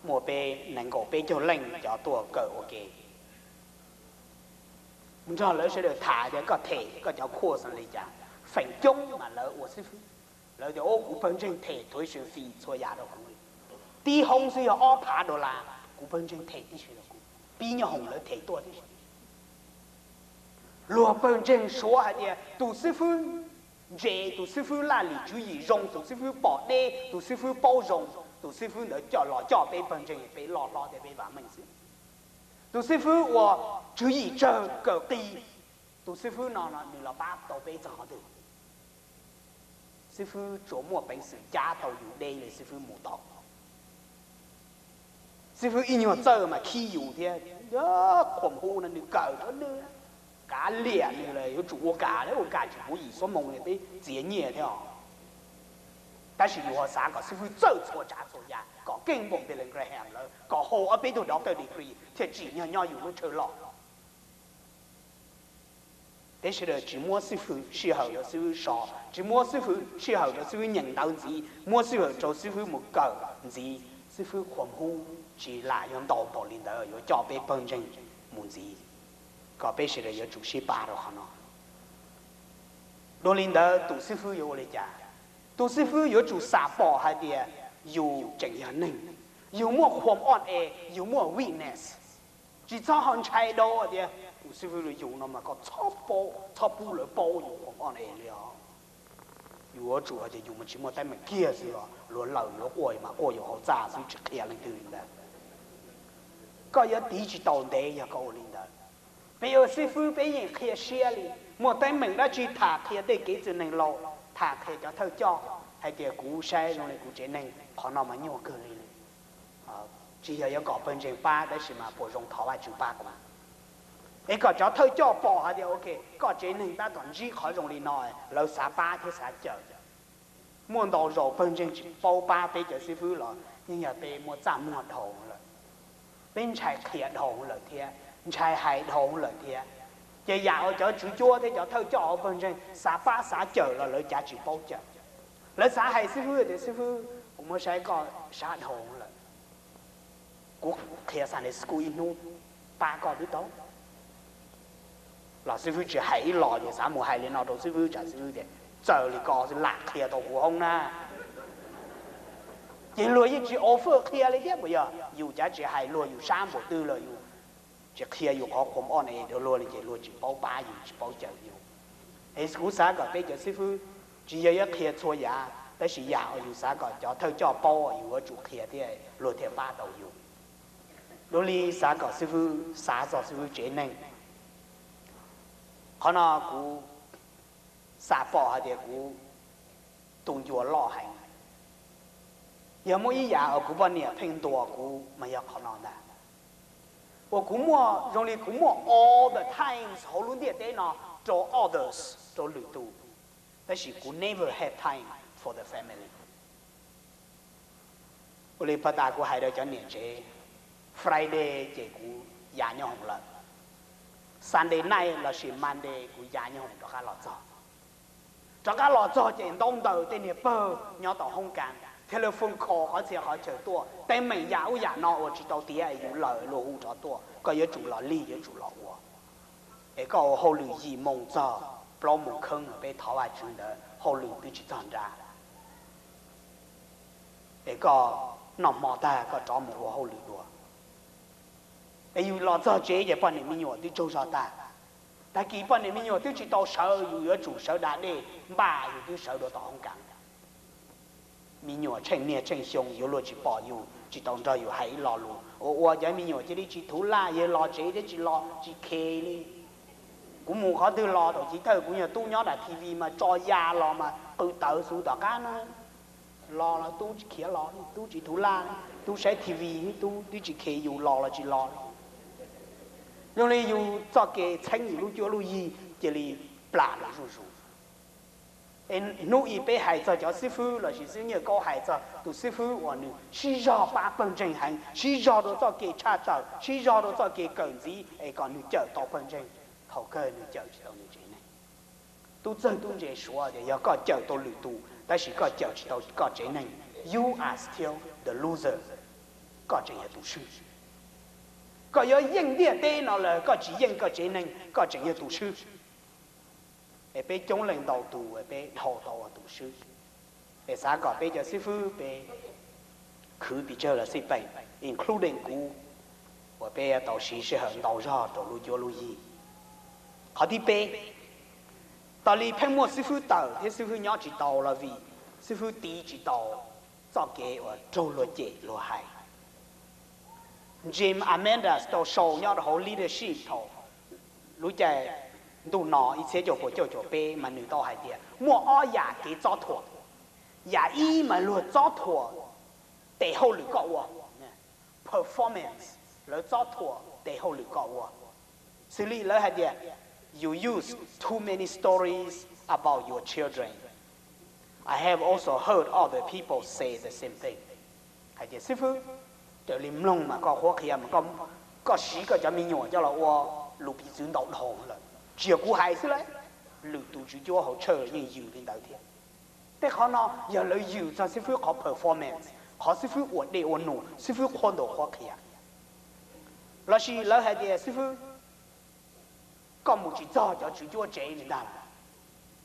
muaj peb nees nkaum peb caug leej cov tuaj kawm ua ke. Nrog lawv sawv daws tham tias koj them koj cov course li cas, feem coob mas lawv ua xib fwb. Lawv tias o kuv pawg ntseeg them tuition fee txhua yam rau kuv li, tib hoob xwb yog ob phav dollar, kuv pawg ntseeg them tib si rau kuv, pib nyob hoom lawv them tuaj tib si. Luag pawg ntseeg suav hais tias tus xib fwb ntse, tus xib fwb laj lim tswv yim zoo, tus xib fwb pom deb, tus xib fwb paub zoo, tus xib fwb ntawd coj los coj peb pawg ntseeg peb loj hlob thiab peb vam meej xwb. Tus xib fwb uas tswv yim tsawg kawm qis, tus xib fwb no no nws los pab tau peb txog qhov twg? Xib fwb tsuas muaj peev xwm cab tau yus deb li xib fwb mus tau. Xib fwb ib nyuag txawj mas khib yus thiab. Qhuas hu no nws kawm rau nws, kav liam nws lawm yuav tsum ua kam, ua kam tsis puv yim xuab moos li peb txiav nyiaj thiab os. Tab sis yus ho xav kom xib fwb txawj txhua tsav txhua yam kom keej npaum Billy Graham lawv, kom hau ob peb tug doctor degree thiaj tsim nyog nyob yus lub chaw loj. Peb sawv daws tsis muab xib fwb sij hawm rau xib fwb so, tsis muab xib fwb sij hawm rau xib fwb nyeem ntawv ntxiv, muab sij hawm rau xib fwb mus kawm ntxiv. Xib fwb qhuas hu tsis lam yuav ntau npaum li ntawd yuav coj peb pawg ntseeg mus ntxiv, kom peb sawv daws yuav tsum sib pab rau qhov no. Dua li ntawd tus xib fwb yuav ua li cas? Tus xib fwb yuav tsum xam pom hais tias yus tseem yog neeg, yus muaj qhuas o e, yus muaj witness. Tsis txhob ho ntshai dua tias tus xib fwb yus no mas koj txhob pub lawv paub yus qhuas o e li os. Yus yuav tsum hais tias yus mas tsis muaj teeb meem kiag xwb los luag lawm yuav quaj mas quaj yus hauv txaj xwb tsis qhia leej twg li ntawd. Koj yuav tiv tsis tau ntev yog koj ua li ntawd. Peb ua xib fwb peb yeej qhia siab li, muaj teeb meem dab tsi tham qhia tej kev txwm neeg laus, tham qhia cov thawj coj hais tias kuv saib zoo li kuv tsev neeg qhov no mas nyuaj kawg li. Tsis yog yuav kom pawg ntseeg pab tab sis mas puas zoo thov Vajtswv pab kuv. Es kom cov thawj coj pom hais tias ok, koj tsev neeg tab tom ntsib qhov zoo li no, lawv xav pab thiab xav cawm. Muaj ntau zaus pawg ntseeg tsis paub pab peb cov xib fwb los yeej yog peb muaj txaj muag dhau lawm, peb ntshai qhia dhau lawm thiab ntshai hais dhau lawm thiab. Ces yam uas cov tswv cuab thiab cov thawj coj hauv pawg ntseeg xav pab xav cawm los lawv cav tsis paub cawm. Lawv xav hais xib fwb tias xib fwb, kuv muab saib koj sab dhau lawm, kuv qhia Sunday school ib hnub pab koj twb tau. Los xib fwb tsis hais ib los ces xav mus hais li no rau xib fwb tsam xib fwb tias txawm li ko xwb lam qhia tau kuv hoob na. Ces luag yeej tsis offer qhia li thiab puas yog? Yus cav tsis hais luag, yus sab npaum twg los yus tsis qhia yus qhov qhuas o e rau luag li ces luag tsis paub pab yus tsis paub cawm yus. Es kuv xav kom peb cov xib fwb tsis yog yuav qhia txhua yam tab sis yam uas yus xav kom cov thawj coj paub yus yuav tsum qhia thiab luag thiaj pab tau yus. Dua li xav kom xib fwb xav txog xib fwb tsev neeg. Qhov no kuv xav pom hais tias kuv tus ncua loj heev. Yog muaj ib yam uas kuv poj niam pheej ntuas kuv mas yog qhov no ntag. Uas kuv muaj zoo li kuv muaj all the times hauv lub ntiaj teb no rau others, rau lwm tus, tab sis kuv never have time for the family. Ua li pas tas kuv hais rau cov niam tsev, Friday ces kuv ya nyob hoom lawm, Sunday night lossis Monday kuv ya nyob hoom rov qab los txog. Rov qab los txog ces ntaub ntawv tej niag pawg nyob tom hoob kas, telephone call qhov txhia qhov chaw tuaj, teeb meem yam ub yam no uas tsis tau tiav es yus lawm luag hu rov tuaj, koj yuav tsum los lig yuav tsum los ua. Es koj ua hauj lwm yim moo txog plaub moo kheeb peb thov Vajtswv ntawd hauj lwm twb tsis txog nra. Es koj noj hmo tag koj rov mus ua hauj lwm dua. Es yus los txog tsev ces poj niam me nyuam twb tsaug zog tag. Tag kis poj niam me nyuam twb tsis tau sawv, yus yuav tsum sawv da dej npaj yus twb sawv dua tom hoob kas. Me nyuam tsheej niaj tsheej xyoo yuav luag tsis pom yus tsis tau nrog yus hais ib lo lus, ua ua cov me nyuam cia li tsis thuv laj, yawg los tsev thiab tsis los tsis khe li. Kuv mus qhov twg los thaum chiv thawj kuv nyuag tub nyob nram T V mas tso ya los mas qw tawv xwb tom qab na. Los los tub tsis khiav los, tub tsis thuv laj, tub saib T V, tub twb tsis khe yus los los tsis los li. Zoo li yus txoj kev txheeb yus lub cuab lub yig cia li plam lawm zuj zus. Es hnub ib peb hais txog cov xib fwb lossis xib nyiaj kaub hais txog tus xib fwb uas nws sib zog pab pawg ntseeg heev, sib zog rau txoj kev tshaj tawm, sib zog rau txoj kev kawm ntxiv es kom nws cawm tau pawg ntseeg, thaum kawg nws cawm tsis tau nws tsev neeg. Tub txawg tub ntse suav tias yog koj cawm tau lwm tus tab sis koj cawm tsis tau koj tsev neeg, you are still the loser. Koj tseem yog tus swb. Koj yuav yeej ntiaj teb no los koj tsis yeej koj tsev neeg, koj tseem yog tus swb. Es peb coob leej ntau tus peb dhau tau ua tus swb. Es xav kom peb cov xib fwb peb khwv pes tsawg los xij peem, including kuv, uas peb tau siv sij hawm ntau zog rau lub cuab lub yig. Qhov thib peb, tas li pheej muaj xib fwb tawm thiab xib fwb nyob tsis tau los vim xib fwb tiv tsis tau txoj kev uas raug luag cem luag hais. Jim Almendinger tau sau nyob rau hauv Leadership thaum lub caij ntuj no ib txhiab cuaj puas cuaj caum peb mas nws tau hais tias muaj ob yam kev txob thuam. Yam ib mas luag txob thuam tes hauj lwm koj ua, put performance, lawv txob thuam tes hauj lwm koj ua. Xws li lawv hais tias, you use too many stories about your children. I have also heard other people say the same thing. Hais tias, xib fwb, raws li mloog mas koj qhuab qhia mas koj, koj siv koj cov me nyuam coj los ua lus piv txwv ntau dhau lawm, tsis yog kuv hais xwb lauj, lwm tus tswv cuab hauv church yeej yws li ntawd thiab. Tej qhov no yog lawv yws txog xib fwb qhov performance, qhov xib fwb ua dej ua num, xib fwb qhuab ntuas qhuab qhia. Lossis lawv hais tias, xib fwb, koj mus tsis txog cov tswv cuab tsev li ntag.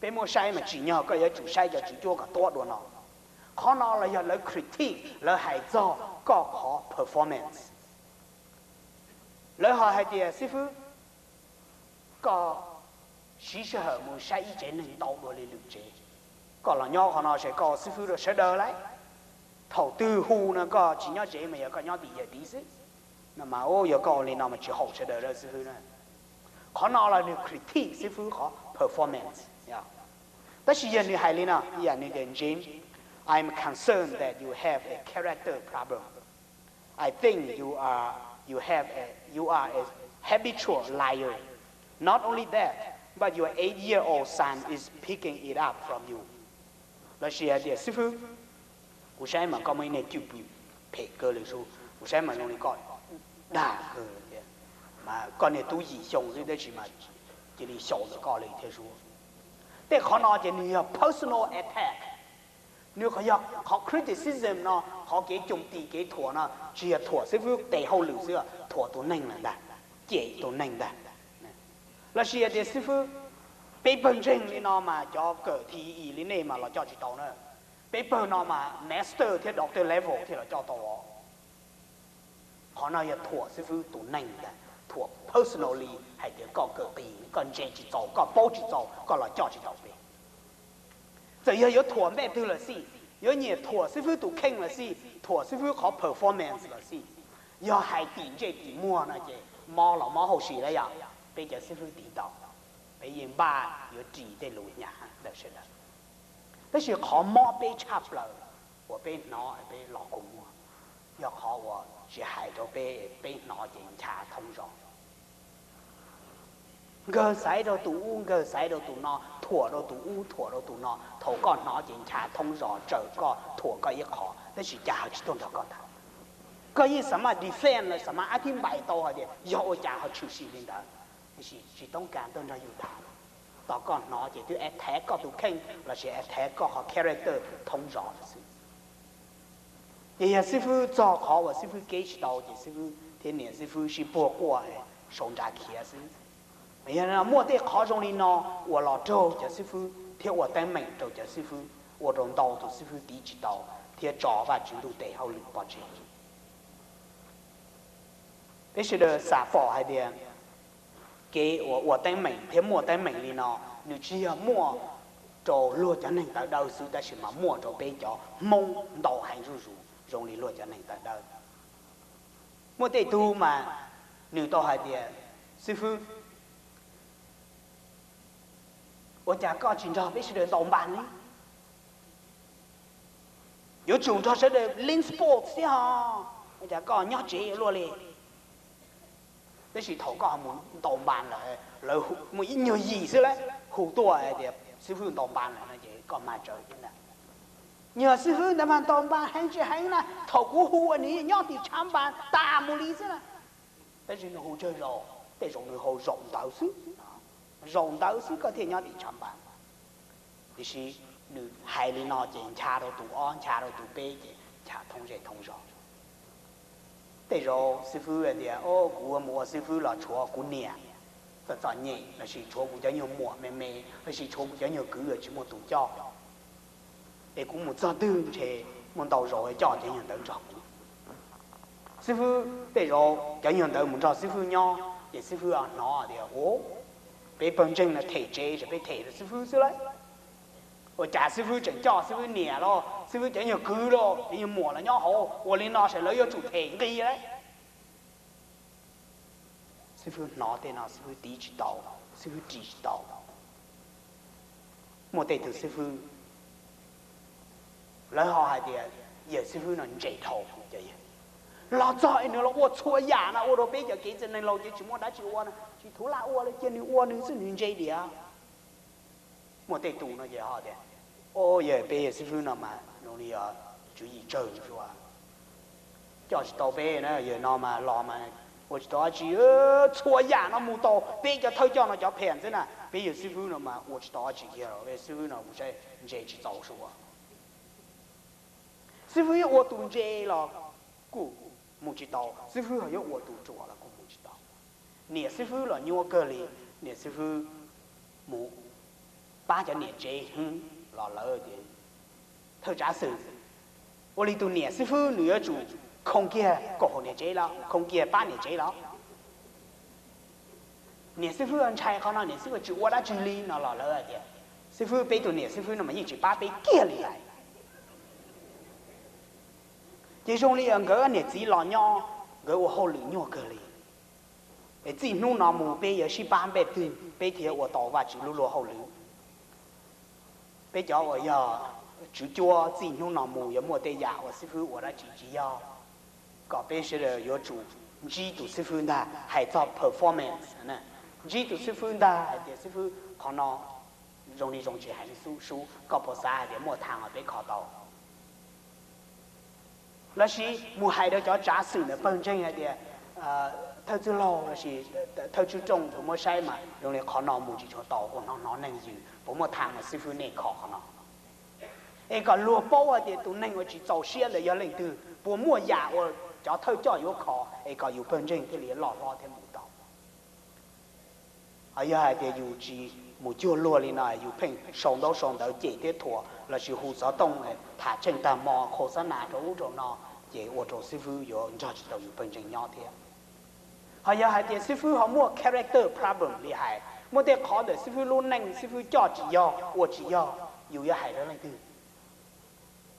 Peb muab saib mas tsim nyog koj yuav tsum saib cov tswv cuab kom tuab dua no. Qhov no los yog lawv critique, lawv hais txog koj qhov performance. Lawv ho hais tias, xib fwb, koj siv sij hawm mus saib ib tsev neeg ntau dua li lwm tsev. Koj los nyob qhov no ces koj ua xib fwb rau sawv daws lauj. Thaum twg hu no koj tsis nyob tsev mas yog koj nyob tim yawm tid xwb. No mas, yog koj ua li no mas tsis haum sawv daws lawm xib fwb na. Qhov no los nws critique xib fwb qhov performance. Tab sis yog nws hais li no, ib yam nws tias, James, I'm concerned that you have a character problem. I think you are, you have a, you are a habitual liar. Not only that, but your eight-year-old son is picking it up from you. Lossis hais tias, xib fwb, kuv saib mas koj muaj ib niag cwj pwm phem kawg li sub, kuv saib mas zoo li koj dag kawg li thiab. Mas koj niag tub yim xyoo xwb tab sis mas cia li xyaum ntawm koj li thiab sub. Tej qhov no ces nws yog personal attack. Nws qhov yog qhov criticism no, qhov kev coo ti kev thuam no tsis yog thuam xib fwb tes hauj lwm xwb, thuam tus neeg lawm ntag, cem tus neeg ntag. Lossis hais tias, xib fwb, peb pawg ntseeg li no mas cov kawm thi i li nej mas los coj tsis tau na. Peb pawg no mas master thiab doctor level thiaj los coj tau os. Qhov no yog thuam xib fwb tus neeg ntag, thuam personally hais tias koj kawm qis, koj ntse tsis txaus, koj paub tsis txaus, koj los coj tsis tau peb. Txawm yog yuav thuam npej twg los xij, yuav nyiam thuam xib fwb tus kheej los xij, thuam xib fwb qhov performance los xij, yog hais tim ntsej tim muag no ces mob los mob hauj sim lawm yom, peb cov xib fwb tiv tau, peb yeej npaj yuav ris tej lus hnyav ntawm sawv daws. Tab sis qhov mob peb tshaj plaws uas peb hnov peb los kua muag, yog qhov uas tsis hais rau peb, peb hnov ces ncha thoob zos. Nkawg xaiv rau tus ub, nkawg xaiv rau tus no, thuam rau tus ub, thuam rau tus no, thaum koj hnov ces ncha thoob zos, txawm koj thuam koj ib qho tab sis cas ho tsis tuaj nrog koj tham. Koj yeej xav mas defend los xav mas ab thib npais tau hais tias yog ua cas ho tshwm sim li ntawd, tab sis tsis toob kas tuaj nrog yus tham. Tos koj hnov ces twb attack koj tus kheej lossis attack koj qhov character thoob zos lawm xwb. Ces yog xib fwb txog qhov uas xib fwb keb tsis tau ces xib fwb thiab niam xib fwb sib puag quaj sau nra khiav xwb. Yog muaj tej qhov zoo li no uas los raug cov xib fwb thiab ua teeb meem rau cov xib fwb, ua rau ntau tus xib fwb tiv tsis tau thiab tso Vajtswv ntuj tes hauj lwm pov tseg. Peb sawv daws xav pom hais tias kev uas ua teeb meem thiab muaj teeb meem li no, nws tsis yog muaj rau luag cov neeg tawv dawb xwb tab sis mas muaj rau peb cov Hmoob ntau heev zuj zus zoo li luag cov neeg tawv dawb. Muaj tej tug mas nws tau hais tias, xib fwb, ua cas koj tsis nrog peb sawv daws ntaus npas li? Yuav tsum nrog sawv daws leej sports thiab ho, ua cas koj nyob tsev luaj li? Tab sis thaum koj mus ntaus npas lawm, lawv mus ib nyuag yim xwb lawm hu tuaj hais tias xib fwb ntaus npas lawm no ces koj mag tsawv thiab ntag. Nyuag xib fwb ntawd mas ntaus npas heev tsis heev na, thaum kuv hu ua nws nyob tim tshav npas tas mus li xwb na. Tab sis nws hu tsawg zaus, tej zaum nws hu zaum ntawd xwb, zaum ntawd xwb koj thiaj nyob tim tshav npas. Tiam sis nws hais li no ces ncha rau tus ob, ncha rau tus peb ces ncha thoob zej thoob zos. Tej zaum xib fwb hais tias, o, kuv mus ua xib fwb los tshuav kuv niam txom txom nyem lossis tshuav kuv cov nyuag muam me me lossis tshuav kuv cov nyuag kwv tsis muaj tus coj, es kuv mus txog twg ntshe muaj ntau zaus coj cov nyuag ntawd nrog kuv. Xib fwb tej zaum cov nyuag ntawd mus nrog xib fwb nyob ces xib fwb hnov tias, u, peb pawg ntseeg no them tsev ces peb them rau xib fwb xwb lauj. Ua cas xib fwb tseem coj xib fwb niam los xib fwb cov nyuag kwv los cov nyuag muam los nyob hauv, ua li no ces lawv yuav tsum them nqi lauj. Xib fwb hnov tej no xib fwb tiv tsis tau, xib fwb ris tsis tau. Muaj tej tug xib fwb, lawv ho hais tias yawg xib fwb no ntse dhau, Los txog es nws los ua txhua yam no ua rau peb cov kev txwj neeg laus ces tsis muaj dab tsi ua no, tsis thuv laj ua li, cia nws ua nws xwb, nws ntse diam. Muaj tej tus no ces ho tias, o, yog peb yawg xib fwb no mas zoo li tswv yim tsawg ua, coj tsis tau peb na, yawg no mas los mas ua tsis tau dab tsi, txhua yam no mus tau, peb cov thawj coj no cov phem xwb na, peb yawg xib fwb no mas ua tsis tau dab tsi kiag, peb xib fwb no kuv saib ntse tsis txaus sua. Xib fwb yuav ua tus ntse los kuj mus tsis tau, xib fwb ho yuav ua tus ruam los kuj mus tsis tau. Niam xib fwb los nyuaj kawg li, niam xib fwb mus pab cov niam tsev hwb los lawv tias, thawj tsav xwm, ua li tus niam xib fwb nws yuav tsum khoo kiag kaum hauv niam tsev los, khoo kiag pab niam tsev los. Niam xib fwb ntshai qhov no, niam xib fwb tsis ua dab tsi li no los lawv hais tias, xib fwb, peb tus niam xib fwb no mas yeej tsis pab peb kiag li lawm. Ces zoo li nkawd niam txiv los nyob, nkawd ua hauj lwm nyuaj kawg li. Es txij hnub no mus peb yuav sib pab npej twg peb thiaj ua tau Vajtswv lub luag hauj lwm. Peb cov uas yog tswv cuab txij hnub no mus yuav muaj tej yam uas xib fwb ua dab tsi tsis yog, kom peb sawv daws yuav tsum ntsib tus xib fwb ntag. Hais txog performance, ntsib tus xib fwb ntag hais tias xib fwb, qhov no zoo li zoo tsis hais li xub sub, koj puas xav hais tias muaj thav uas peb kho tau? Lossis mus hais rau cov tsav xwm ntawm pawg ntseeg hais tias, thawj txwj laug lossis thawj tswj rooj, thaum muab saib mas zoo li qhov no mus tsis tshua tau, kuv hnov hnov neeg yws, puas muaj thav uas xib fwb nej kho qhov no? Es kom luag paub hais tias tus neeg uas tsis txaus siab ntawd yog leej twg, puas muaj yam uas cov thawj coj yuav kho es kom yus pawg ntseeg thiaj li loj hlob thiab mus tau. Ho yog hais tias yus tsis mus cuag luag li no, yus pheej sau ntaub sau ntawv cem thiab thuam lossis hu xov tooj tham tsheej tag hmo, khau xab nas rau ub rau no, ces ua rau xib fwb yuav nrog tsis tau yus pawg ntseeg nyob thiab. Ho yog hais tias xib fwb ho muaj character problem li hais, muaj tej qhov ntawm xib fwb lub neej xib fwb coj tsis yog, ua tsis yog, yus yuav hais rau leej twg?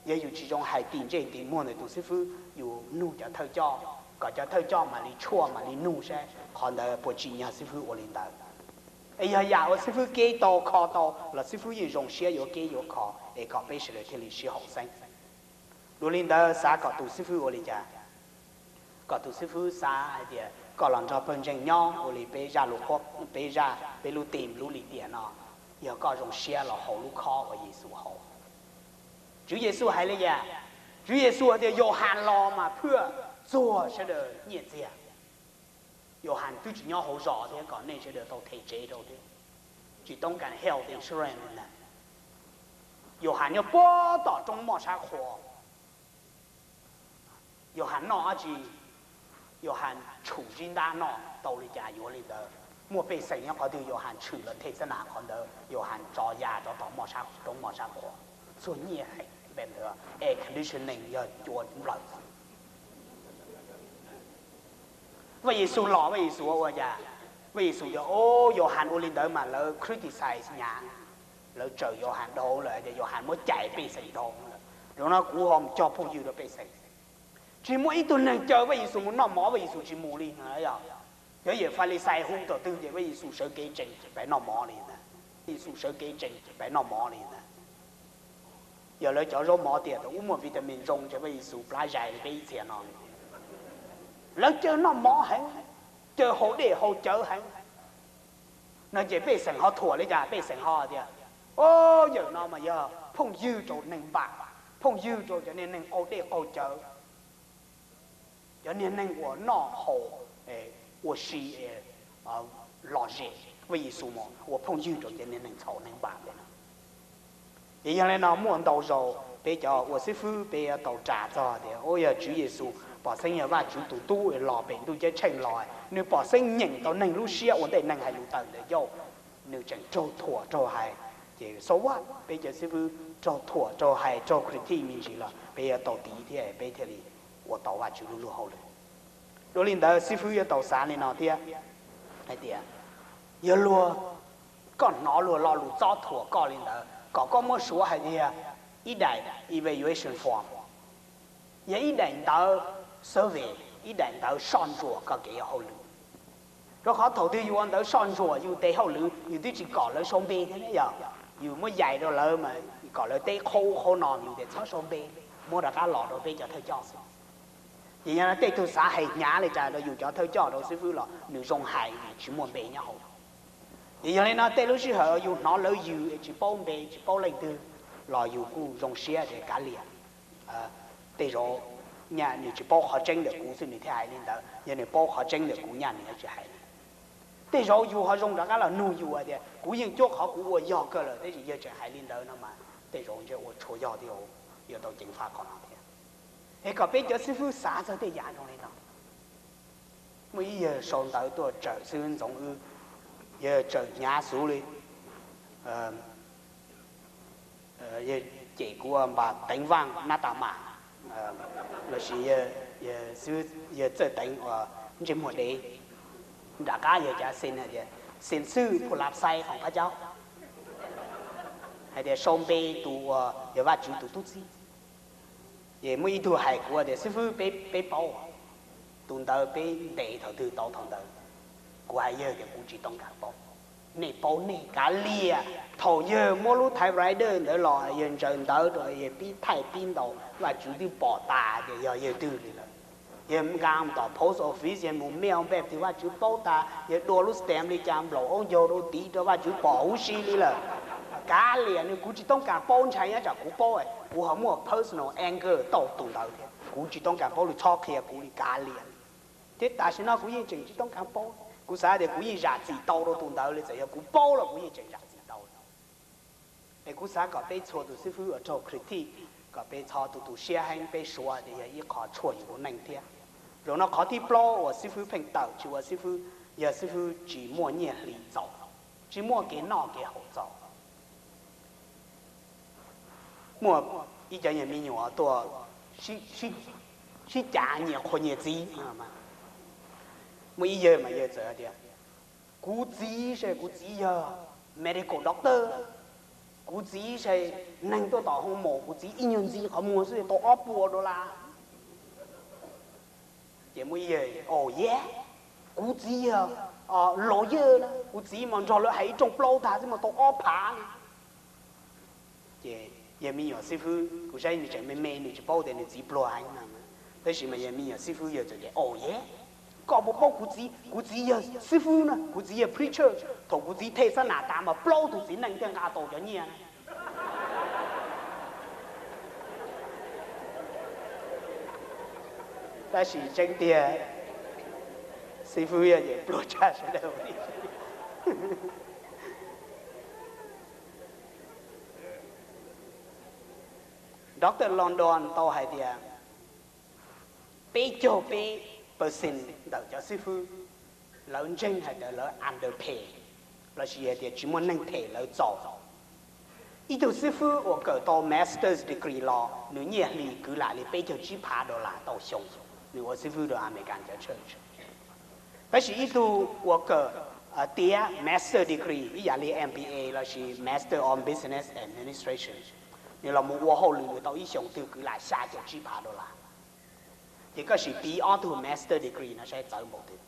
Yog yus tsis zoo hais tim ntsej tim muag ntawm tus xib fwb, yus nug cov thawj coj, kom cov thawj coj mam li tshuaj mam li nug saib qhov ntawd puas tsim nyog xib fwb ua li ntawd. Es yog yam uas xib fwb keb tau kho tau los xib fwb yeej zoo siab yuav keb yuav kho, es kom peb sawv daws thiaj li sib haum xeeb. Dua li ntawd xav kom tus xib fwb ua li cas? Kom tus xib fwb xav hais tias koj los nrog pawg ntseeg nyob ua li peb zaj lus qhuab, peb zaj, peb lub team lub lim tiam no, yog koj zoo siab los haus lub khob uas Yexus haus. Tswv Yexus hais li cas? Tswv Yexus hais tias Yauhas los mas phwaj txuag sawv daws nyiaj txiag. Yauhas twb tsis nyob hauv zos thiab, kom nej sawv daws tau them tsev rau thiab, tsis toob kas health insurance na. Yauhas nyob puag tom roob moj sab qhua. Yauhas noj dab tsi? Yauhas tshwm zib ntab noj, tau li cas yuav li ntawd. Muaj pej xeem nyob qhov twg Yauhas tshwm los them xab nas qhov ntawd, Yauhas tso ya rov tom moj sab, roob moj sab qhua. Txuag nyiaj heev, air conditioning yog cua nplawm. Vaj Yexus los, Vaj Yexus ua cas? Vaj Yexus yog, o, Yauhas ua li ntawd mas lawv criticize nyhav, lawv tsawm Yauhas dhau lawm tias Yauhas muab cais pej xeem dhau lawm. Zaum no kuv ho mus cog phooj ywg rau pej xeem. Tsis muaj ib tug neeg caw Vaj Yexus mus noj mov, Vaj Yexus tsis mus li no. Yog, yog yawm Falixais hu thaum twg ces Vaj Yexus sawv kev tsees pem noj mov li ntag. Yexus sawv kev tsees pem noj mov li ntag. Yog lawv cov zaub mov tias thaum ub muaj vitamin zoo ces Vaj Yexus plab zais li peb ib txhia no li. Lawv caw noj mov heev, caw haus dej haus cawv heev. No ces pej xeem ho thuam li cas? Pej xeem ho tias, o, yawm no mas yog phooj ywg rau neeg npam, phooj ywg rau cov niag neeg qaug dej qaug cawv, cov niag neeg uas noj haus ua si lom zem. Vaj Yexus mus ua phooj ywg rau cov niag neeg txhaum neeg npam li no. Ces yog li no muaj ntau zaus peb cov ua xib fwb peb yuav tau ras txog tias, o, yog Tswv Yexus pom xeeb yog Vajtswv tus tub los pem ntuj ceeb tsheej los, nws pom xeeb nyeem tau neeg lub siab ua ntej neeg hais lus tawm ntawm ncauj, nws tseem raug thuam raug hais. Ces so what, peb cov xib fwb raug thuam raug hais raug critique me ntsis los peb yuav tau tiv thiab peb thiaj li ua tau Vajtswv lub luag hauj lwm. Dua li ntawd xib fwb yuav tau xav li no thiab hais tias, yog luag, koj hnov luag lo lus txob thuam koj li ntawd, kom koj muab suav hais tias ib daim evaluation form, yog ib daim ntawv survey, ib daim ntawv soj ntsuam koj kev ua hauj lwm. Rau qhov thaum twg yus ua ntawv soj ntsuam yus tes hauj lwm, yus twb tsis kom lawv sau npe thiab ne yog, yus muab yais rau lawv mas kom lawv teb qhaub qhaub no, yus tias txhob sau npe, muab rov qab los rau peb cov thawj coj xwb. Ces yog no tej tug xav hais hnyav li cas rau yus cov thawj coj rau xib fwb los nws zoo hais, nws tsis muaj npe nyob hauv. Ces yog li no tej lub sij hawm yus hnov lawv yws tsis paub npe tsis paub leej twg los yus kuj zoo siab tias kav liam, tej zaum nyaj nws tsis paub qhov tseeb ntawm kuv xwb nws thiaj hais li ntawd, yog nws paub qhov tseeb ntawm kuv nyaj nws yuav tsis hais li. Tej zaum yus ho zoo rov qab los nug yus tias kuv yeej cuab qhov kuv ua yog kawg lawm tab sis yawg tseem hais li ntawd no mas tej zaum ntshe ua tshua yog thiab, yuav tau ceev faj qhov no thiab. Es kom peb cov xib fwb xav txog tej yam zoo li no. Muaj ib yawg sau ntawv tuaj tsawm xib fwb Ntxoov Wb, yawg tsawm hnyav xwb li, yawg cem kuv ua npas teev vaaj nab tas mas, lossis yawg Txawj Teev ua ntsej muag dev. Nram qab yawg cav xees hais tias, xees xwb phu lav xai qhov phab caub, hais tias sau npe tus uas yog Vajtswv tus tub txib. Ces muaj ib tug hais kuv tias xib fwb, peb paub tus ntawd peb ntes thaum twg tau thaum ntawd. Kuv hais yawg tias kuv tsis tau kam paub. Nej paub nej kav liam. Thaum yawg muab lub typewriter ntawd los yawg ntsaws ntawv rau yawg pib thaij pib ntaus Vajtswv twb pom tas tias yog yawg twg li lawm. Yawg nqa mus tom post office, yawg mus mail npaj twg Vajtswv paub tas, yawg dua lub stamp li cas nplaum aub ncaug rau tiv rau Vajtswv pom huv si li lawm. Kav liam, nws kuv tsis tau kam paub, ntshai nyob tsam kuv paub kuv ho muaj personal anger tau tus ntawd thiab. Kuv tsis tau kam paub, nws txhob qhia kuv li kav liam. Thiab tam sim no kuv yeej tseem tsis tau kam paub, kuv xav tias kuv yeej zam txim tau rau tus ntawd li, txawm yog kuv paub los kuv yeej tseem zam txim tau. Es kuv xav kom peb txhua tus xib fwb uas raug critique, kom peb txhob tu tu siab heev, peb suav tias yog ib qho tshuaj yus lub neej thiab. Zaum no qhov thib plaub uas xib fwb pheej tawm tsis ua xib fwb yog xib fwb tsis muaj nyiaj hli txaus, tsis muaj kev noj kev haus txaus. Muaj ib cov yawg me nyuam tuaj sib cav nyias qhua nyias txiv. Muaj ib yawg mas yawg txawm tias, kuv txiv se kuv txiv yog medical doctor, kuv txiv se neeg tuaj tom hoo maum, kuv txiv ib nyuag ntxiv qhov muag xwb tau ob puas dollar. Ces muaj ib yawg, o yawg, kuv txiv yog lawyer na, kuv txiv mas nrog lawv hais ib rooj plaub tag xwb mas tau ob phav na. Ces yawg me nyuam xib fwb, kuv saib nws tseem me me, nws tsis paub tias nws txiv pluag heev no, tab sis mas yawg me nyuam xib fwb yawg txawm tias, o yawg, koj puas paub kuv txiv, kuv txiv yog xib fwb na, kuv txiv yog preacher, thaum kuv txiv them xab nam tas mas plaub tug txiv neej thiaj nqa tau cov nyiaj na. Tab sis tseeb tiag, xib fwb yog ces pluag tshaj sawv daws. Doctor London tau hais tias peb caug peb percent ntawm cov xib fwb lawv ntseeg hais tias lawv underpay, lossis hais tias tsis muaj neeg them lawv txaus. Ib tug xib fwb uas kawm tau master's degree los nws nyiaj hli kwv lam li peb caug tsib phav dollar tau xyoo, nws ua xib fwb rau American cov church. Tab sis ib tug uas kawm tiav master degree ib yam li M B A lossis Master of Business Administration, nws los mus ua hauj lwm nws tau ib xyoos twg kwv lam xya caum tsib phav dollar. Ces koj sim piv ob tug master degree no saib txawv npaum twg.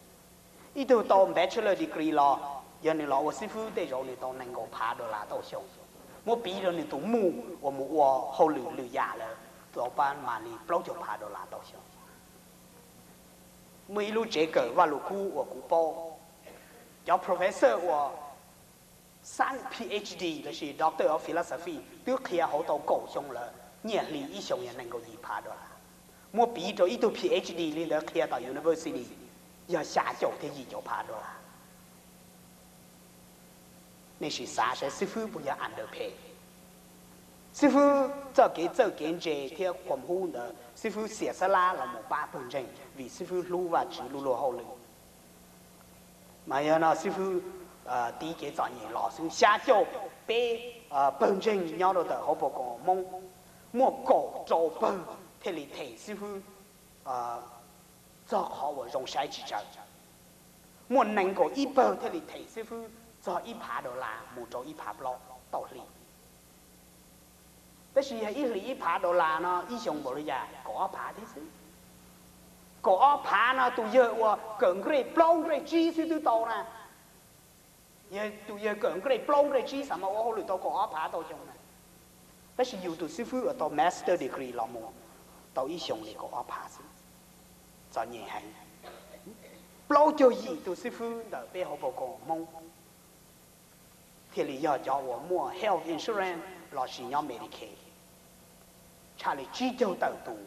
Ib tug tau bachelor degree los, yog nws los ua xib fwb tej zaum nws tau nees nkaum phav dollar tauj xyoo. Muab piv rau nws tus muj uas mus ua hauj lwm lwm yam lawm, tau pab mam li plaub caug phav dollar tauj xyoo. Muaj ib lub tsev kawm Vaj Lug Kub uas kuv paub, cov professor uas xab Ph.D. lossis Doctor of Philosophy twb qhia hauv tau kaum xyoo lawm, nyiaj hli ib xyoos yog nees nkaum yim phav dollar. Muab piv rau ib tug Ph.D. li ntawd qhia tom university yog xya caum thiab yim caum phav dollar. Nej sim xav saib xib fwb puas yog underpay. Xib fwb txoj kev txawj kev ntse thiab qhuas hub ntawd xib fwb xiam xab lab los mus pab pawg ntseeg vim xib fwb hlub Vajtswv lu luag hauj lwm. Mas yog no xib fwb tiv kev txom nyem los xwb, xya caum peb pawg ntseeg nyob rau ntawm hauv pos koos Hmoob, muaj kaum rau pawg thiaj li them xib fwb txog qhov uas zoo saib tsis tsawg. Muaj nees nkaum ib pawg thiaj li them xib fwb txog ib phav dollar mus rau ib phav plaub tauj hli. Tab sis yog ib hlis ib phav dollar no ib xyoos npaum li cas? Kaum ob phav thiab xwb. Kaum ob phav no tus yawg uas kawm nqe plaub nqe tsib xwb twb tau na. Yog tus yawg kawm nqe plaub nqe tsib xav mas ua hauj lwm tau kaum ob phav tauj xyoo na. Tab sis yus tus xib fwb uas tau master degree los mus tau ib xyoos li kaum ob phav xwb. Txom nyem heev. Plaub caug yim tus xib fwb ntawm peb hauv pab koom Hmoob thiaj li yog cov uas muaj health insurance lossis nyob Medicaid. Tshaj li tsib caug tawm tus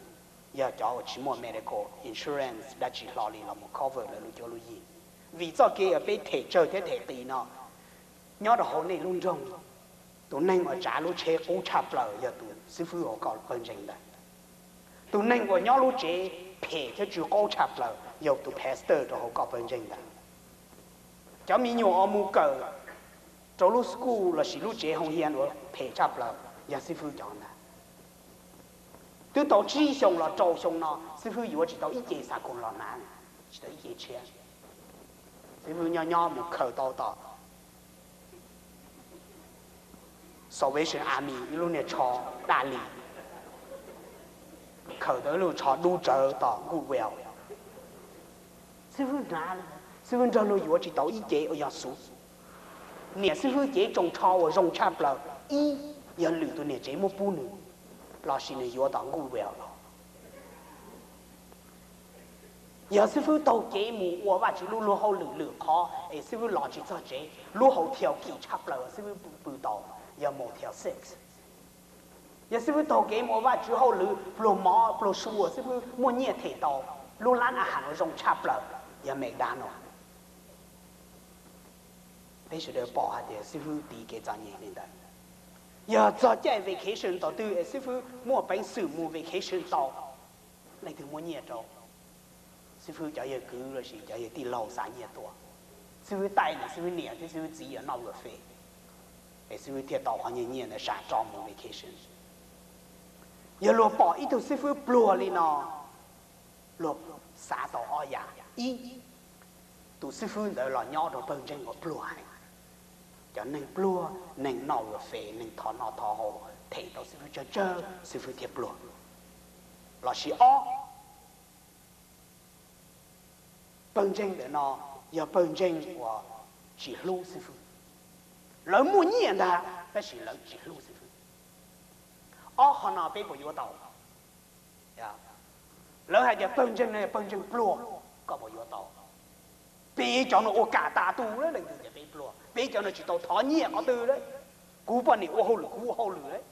yog cov uas tsis muaj medical insurance dab tsi hlo li los mus cover lawv lub cuab lub yig. Vim txoj kev uas peb them tsawg thiab them qis no, nyob rau hauv nej lub nroog, tus neeg uas tsav lub tsheb qub tshaj plaws yog tus xib fwb hauv koj pawg ntseeg ntawd. Tus neeg uas nyob lub tsev phem thiab tsw qaub tshaj plaws yog tus pastor rau hauv koj pawg ntseeg ntawd. Cov me nyuam uas mus kawm rau lub school lossis lub tsev hoo hias uas phem tshaj plaws yog xib fwb cov ntawd. Twb tau tsib xyoo los rau xyoo no xib fwb yuav tsis tau ib ce xav koos los hnav, tsis tau ib ce tshiab. Xib fwb nyob nyob mus khaws tau tom Salvation Army ib lub niag tsho daj li, khaws tau ib lub tsho dub tsawv tom Goodwill. Xib fwb hnav, xib fwb nrog luag yuav tsis tau ib ce uas yog xub. Niam xib fwb cev tsoos tsho uas zoo tshaj plaws, ib, yog lwm tus niam tsev muab pub nws, lossis nws yuav tom Goodwill los. Yog xib fwb taug kev mus ua Vajtswv lub luag hauj lwm lwm qhov es xib fwb los tsis txog tsev, lub hotel kim tshaj plaws xib fwb pw tau yog Motel six. Yog xib fwb taug kev mus ua Vajtswv hauj lwm pluag mov pluag su uas xib fwb muaj nyiaj them tau, lub lab a has uas zoo tshaj plaws yog McDonald. Peb sawv daws pom hais tias xib fwb tiv kev txom nyem li ntawd. Yog txog caij vacation thaum twg es xib fwb muaj peev xwm mus vacation tau, leej twg muaj nyiaj rau, xib fwb cov yawg kwv lossis cov yawg tij laug xa nyiaj tuaj, xib fwb taij nws, xib fwb niam thiab xib fwb txiv yuav noj buffet, es xib fwb thiaj tau qhov nyiaj nyiaj ntawd sam rov mus vacation. Yog luag pom ib tug xib fwb pluag li no, luag xav tau ob yam. Ib, tus xib fwb ntawd los nyob rau pawg ntseeg uas pluag heev, cov neeg pluag, neeg noj buffet, neeg thov noj thov haus, them tau xib fwb tsawg tsawg xib fwb thiaj pluag. Lossis ob, pawg ntseeg ntawm no yog pawg ntseeg uas tsis hlub xib fwb. Lawv muaj nyiaj ntag tab sis lawv tsis hlub xib fwb. Ob qho no peb puas yuav tau? Lawv hais tias pawg ntseeg no yog pawg ntseeg pluag, koj puas yuav tau? Peb cov no ua kam tas tu lawm, leej twg tias peb pluag? Peb cov no tsis tau thov nyiaj qhov twg lawm. Kuv poj niam ua hauj lwm, kuv ua hauj lwm lawm.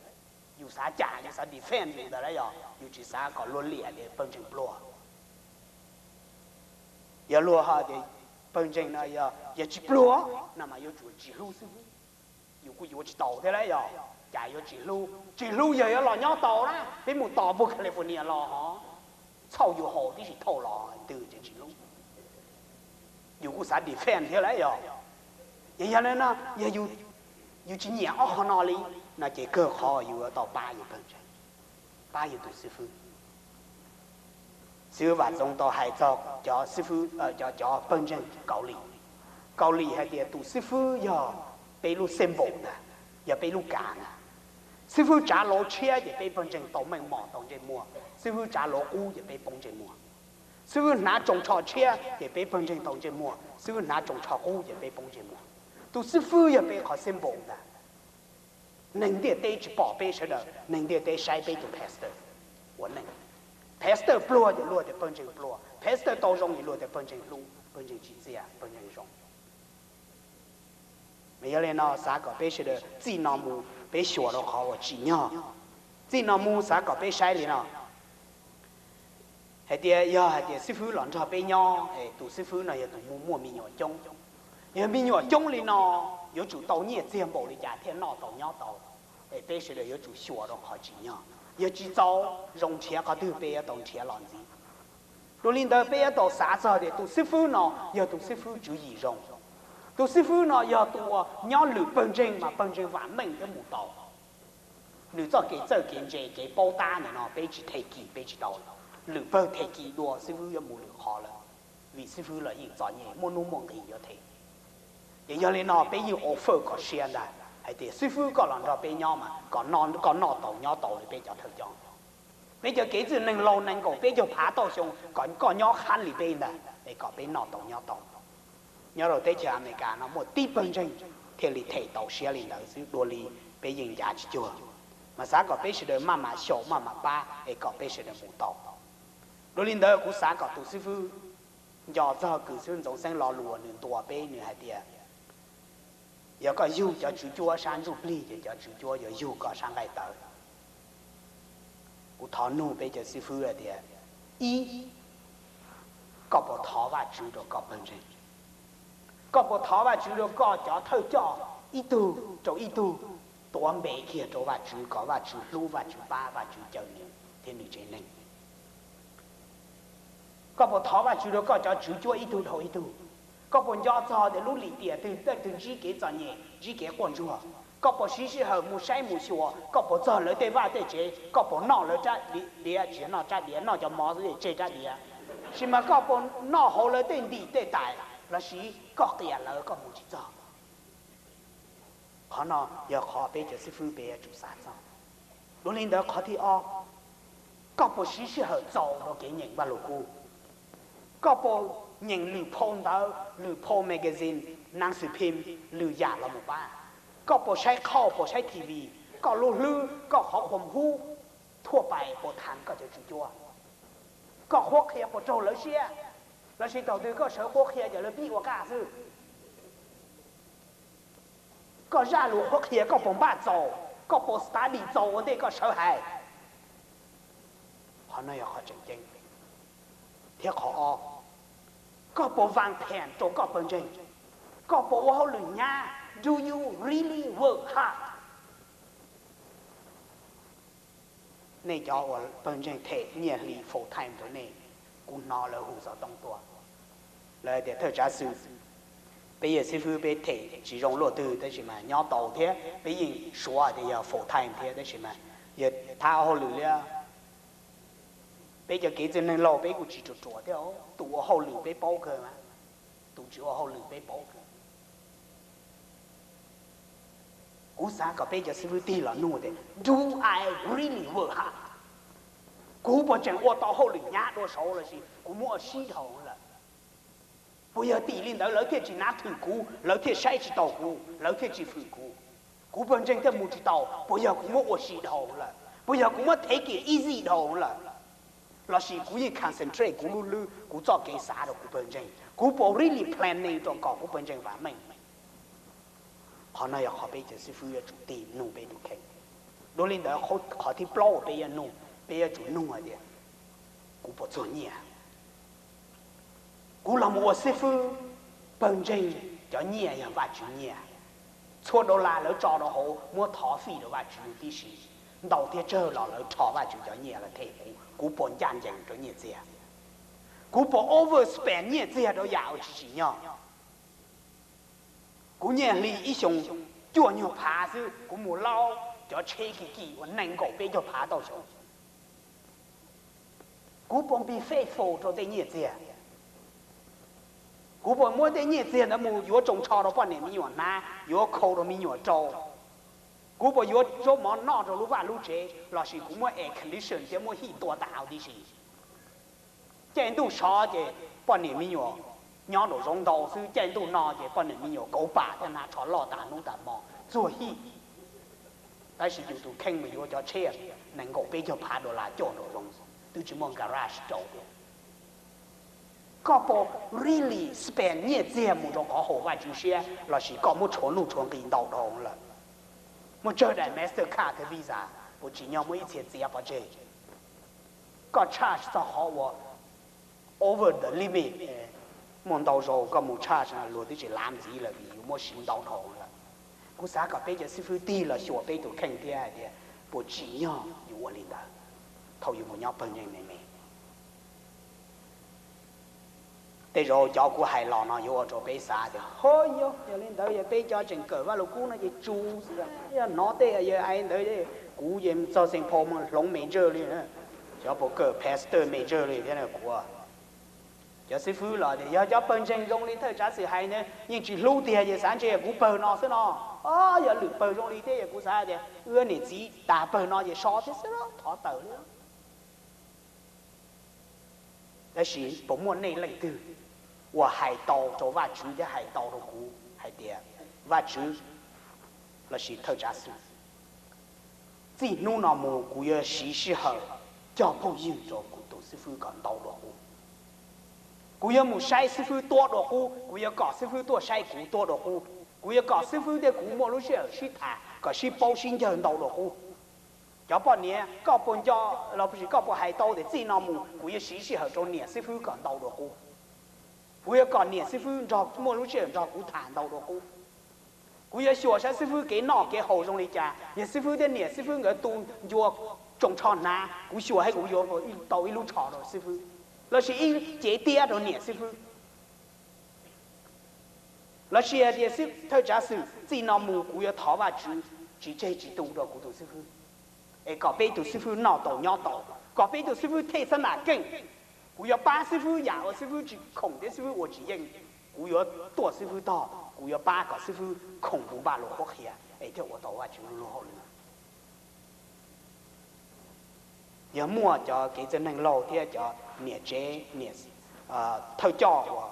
Yus xav cam, yus xav defend yus ntawd lawm, yog yus tsis xav kom luag liam tias pawg ntseeg pluag. Yog luag hais tias pawg ntseeg no yog tsis pluag no mas yuav tsum tsis hlub xwb. Yus kuj yuav tsis tau thiab lawm, yog cas yuav tsis hlub? Tsis hlub yog yuav los nyob tau na, peb mus tos puag California los hov, txhauj yus haus tib si thauj los twg ces tsis hlub. Yus kuj xav defend thiab lawm, yog. Ces yog li no, yog yus tsis nyiam ob qho no li no ces kawg qhov yus yuav tau pab yus pawg ntseeg, pab yus tus xib fwb. Xib fwb Vam Txoov tau hais txog cov xib fwb, cov, cov pawg ntseeg Kaus Lim. Kaus Lim hais tias tus xib fwb yog peb lub symbol ntag, yog peb lub kav ntag. Xib fwb tsav luv tshiab ces peb pawg ntseeg tau meej mom tau ntsej muag, xib fwb tsav luv qub ces peb poob ntsej muag. Xib fwb hnav tsoos tsho tshiab ces peb pawg ntseeg tau ntsej muag, xib fwb hnav tsoos tsho qub ces peb poob ntsej muag. Tus xib fwb yog peb qhov symbol ntag. Neeg ntiaj teb tsis pom peb sawv daws, neeg ntiaj teb saib peb tus pastor ua neej. Pastor pluag ces luag tias pawg ntseeg pluag, pastor tau zoo ces luag tias pawg ntseeg hlub, pawg ntseeg tsim txiaj, pawg ntseeg zoo. Mas yog li no xav kom peb sawv daws txij no mus peb xyuas rau qhov uas tsim nyog. Txij no mus xav kom peb saib li no hais tias, yog hais tias xib fwb los nrog peb nyob es tus xib fwb no yog tus muaj, muaj me nyuam coob, yog me nyuam coob li no yuav tsum tau nyiaj txiag npaum li cas thiaj noj tau nyob tau? Es peb sawv daws yuav tsum xyuas rau qhov tsim nyog. Yog tsis txaus zoo nrhiav qhov twg peb yuav tau nrhiav los ntxiv. Dua li ntawd peb yuav tau xav txog tias tus xib fwb no yog tus xib fwb tswv yim zoo. Tus xib fwb no yog tus uas nyob lwm pawg ntseeg mas pawg ntseeg vam meej thiab mus tau. Nws txoj kev txawj kev ntse kev paub tab ntawm no peb tsis them kim peb tsis tau. Lwm pawg them kim dua xib fwb yuav mus lwm qhov lawm, vim xib fwb los yeej txom nyem muaj nuj muaj nqis yuav them. Ces yog li no peb yeej offer kom siab ntag hais tias xib fwb koj los nrog peb nyob mas kom noj, koj noj tau nyob tau li peb cov thawj coj. Peb cov kev txwj neeg laus nees nkaum peb caug phav tauj xyoo kom koj nyob qhab li peb ntag es kom peb noj tau nyob tau. Nyob rau teb chaws Amelikas no muaj tib pawg ntseeg thiaj li them tau siab li ntawd xwb, dua li peb yeej ncav tsis cuag. Mas xav kom peb sawv daws maj mam xyaum maj mam pab es kom peb sawv daws mus tau. Dua li ntawd kuv xav kom tus xib fwb nco txog kws xib fwb Ntxoov Xeeb lo lus uas nws ntuas peb, nws hais tias yog koj yug cov tswv cuab sab ntsuj plig ces cov tswv cuab yuav yug koj sab nqaij tawv. Kuv thov nug peb cov xib fwb hais tias, ib, koj puas thov Vajtswv rau koj pawg ntseeg? Koj puas thov Vajtswv rau koj cov thawj coj ib tug rau ib tug tuav npe kiag rau Vajtswv kom Vajtswv hlub, Vajtswv pab, Vajtswv cawm nws thiab nws tsev neeg? Koj puas thov Vajtswv rau koj cov tswv cuab ib tug dhau ib tug? Koj puas nco txog tias lub lim tiam twg tej tug ntsib kev txom nyem, ntsib kev quaj ntsuag? Koj puas siv sij hawm mus saib mus xyuas? Koj puas txog lawv tej vaj tej tsev? Koj puas noj lawv rab diav, tsis yog noj rab diav, noj cov mov xwb tseg rab diav, sis mas koj puas noj hauv lawv tej ntim tej tais, lossis koj qias lawv koj mus tsis txog? Qhov no yog qhov peb cov xib fwb peb yuav tsum xav txog. Dua li ntawd qhov thib ob, koj puas siv sij hawm txaus rau kev nyeem Vajluskub? Koj puas nyeem lwm phau ntawv, lwm phau magazine, nab xwm phim, lwm yam los mus pab? Koj puas saib qhauj, puas saib T V? Koj lub hlwb, koj qhov qhuam hub thuaj pais puas tham koj cov tswv cuab? Koj qhuab qhia puas raug lawv siab, lossis thaum twg koj sawv qhuab qhia ces lawv pib ua qaj xwb? Koj zaj lus qhuab qhia koj puas npaj txaus, koj puas study txaus ua ntej koj sawv hais? Qhov no yog qhov tseem ceeb. Thiab qhov ob, koj puas vaaj pheem rau koj pawg ntseeg? Koj puas ua hauj lwm nyab? Do you really work hard? Nej cov uas pawg ntseeg them nyiaj hli full time rau nej, kuv hnov lawv hu xov tooj tuaj, lawv tias thawj tsav xwm, peb yawg xib fwb peb them tsis zoo luaj twg tab sis mas nyob tau thiab peb yeej suav tias yog full time thiab tab sis mas yog thab hauj lwm li. Peb cov kev txwj neeg laug peb kuj tsis ruam ruam thiab, tus ua hauj lwm peb paub kawg mas, tus tsis ua hauj lwm peb paub kawg. Kuv xav kom peb cov xib fwb tig los nug tias, do I really work hard? Kuv puas tseem ua tau hauj lwm nyab dua saud lossis kuv muab ua sib dhau lawm? Puas yog tim li ntawd lawv thiaj tsis nab thwm kuv, lawv thiaj saib tsis taus kuv, lawv thiaj tsis hwm kuv, kuv pawg ntseeg thiaj mus tsis tau? Puas yog kuv muab ua sib dhau lawm? Puas yog kuv muab thev kim easy dhau lawm? Lossis kuv yeej concentrate kuv lub hlwb, kuv txoj kev xav rau kuv pawg ntseeg? Kuv puas really planning rau kom kuv pawg ntseeg vam meej? Qhov no yog qhov peb cov xib fwb yuav tsum tig nug peb tus kheej. Dua li ntawd qhov thib plaub uas peb yuav nug, peb yuav tsum nug hais tias, kuv puas txuag nyiaj? Kuv los mus ua xib fwb, pawg ntseeg cov nyiaj yog Vajtswv nyiaj. Txhua dollar lawv tso rau hauv muab thov fij rau Vajtswv tib si, ntau thiab tsawg los lawv rho Vajtswv cov nyiaj los them kuv, kuv puas ncaj ncees rau nyiaj txiag? Kuv puas overspend nyiaj txiag rau yam uas tsis tsim nyog? Kuv nyiaj hli ib xyoos cuaj nyuag phav xwb, kuv mus laub cov tsheb kim kim uas nees nkaum peb caug phav tauj xyoo. Kuv puas be faithful rau tej nyiaj txiag? Kuv puas muab tej nyiaj txiag ntawd mus yuav tsoos tsho rau poj niam me nyuam hnav, yuav khau rau me nyuam rau? Kuv puas yuav zaub mov noj rau lub vaj lub tsev lossis kuv muab air condition thiab muab hij tua tas huv tib si? Caij ntuj sov ces poj niam me nyuam nyob nraum zoov ntau xwb, caij ntuj no ces poj niam me nyuam kauv pam thiab hnav tsho loj tas hnub tas hmo txuag hij. Tab sis yus tus kheej mas yuav cov tsheb nees nkaum peb caug phav dollar coj nraum zoov, twb tsis muaj garage rau li. Koj puas really spend nyiaj txiag mus rau qhov haum Vajtswv siab lossis koj muab tshuav nuj tshuav nqi ntau dhau lawm? Muab tsawg daim Mastercard thiab Visa, puas tsim nyog muab ib txhia txiav pov tseg? Koj charge txog qhov uas over the limit, muaj ntau zaus koj mus charge luag twb tsis lav ntxiv lawm vim yus muab siv ntau dhau lawm. Kuv xav kom peb cov xib fwb tig los xyuas peb tus kheej thiab hais tias puas tsim nyog yus ua li ntawd thaum yus mus nyob pawg ntseeg me me. Tej zaum cov kuv hais los no yuav ua rau peb xav tias, ho yog, yog li ntawd yog peb cov tseem kawm Vajluskub no ces tsus xwb, yog hnov tej yawg hais ntawd, kuv ces txog Saint Paul mas hloov major li, xyov puas kawm pastor major li thiab kuv. Cov xib fwb los tias yog cov pawg ntseeg zoo li thawj tsav xwm hais ntawd yeej tsis hlub tiag ces xav ntshe yog kuv pawg no xwb no. O, yog lwm pawg zoo li thiab yog kuv xav tias wb niam txiv tas pawg no ces so thiab xwb los thov tawm li. Tab sis puas muaj nej leej twg uas hais tau rau Vajtswv thiab hais tau rau kuv hais tias, Vajtswv lossis thawj tsav xwm, txij hnub no mus kuv yuav siv sij hawm cog phooj ywg rau kuv tus xib fwb kom ntau dua qub. Kuv yuav mus saib xib fwb tuaj dua qub, kuv yuav kom xib fwb tuaj saib kuv tuaj dua qub, kuv yuav kom xib fwb thiab kuv muaj lub sij hawm sib tham kom sib paub sib ncawg ntau dua qub. Cov poj niam, koj puas nco los puas tsis, koj puas hais tau tias txij no mus kuv yuav siv sij hawm rau niam xib fwb kom ntau dua qub? Kuv yuav kom niam xib fwb nrog, muaj lub sij hawm nrog kuv tham ntau dua qub. Kuv yuav xyuas saib xib fwb kev noj kev haus zoo li cas, yog xib fwb thiab niam xib fwb nkawd tu ncua tsoos tsho hnav, kuv xyuas saib kuv yuav tau ib lub tsho rau xib fwb, los sis ib cev tiab rau niam xib fwb. Los sis hais tias, thawj tsav xwm, txij no mus kuv yuav thov Vajtswv tsis tseg tsis tu rau kuv tus xib fwb, es kom peb tus xib fwb noj tau nyob tau, kom peb tus xib fwb thej xab nam keej. Kuv yuav pab xib fwb yam uas xib fwb tsis khoom thiab xib fwb ua tsis yeej. Kuv yuav tuaj xib fwb tog, kuv yuav pab kom xib fwb khoom tus npaj lus qhuab qhia es thiaj ua tau Vajtswv lub luag hauj lwm. Yog muaj cov kev txwj neeg laug thiab cov niam tsev, niam thawj coj uas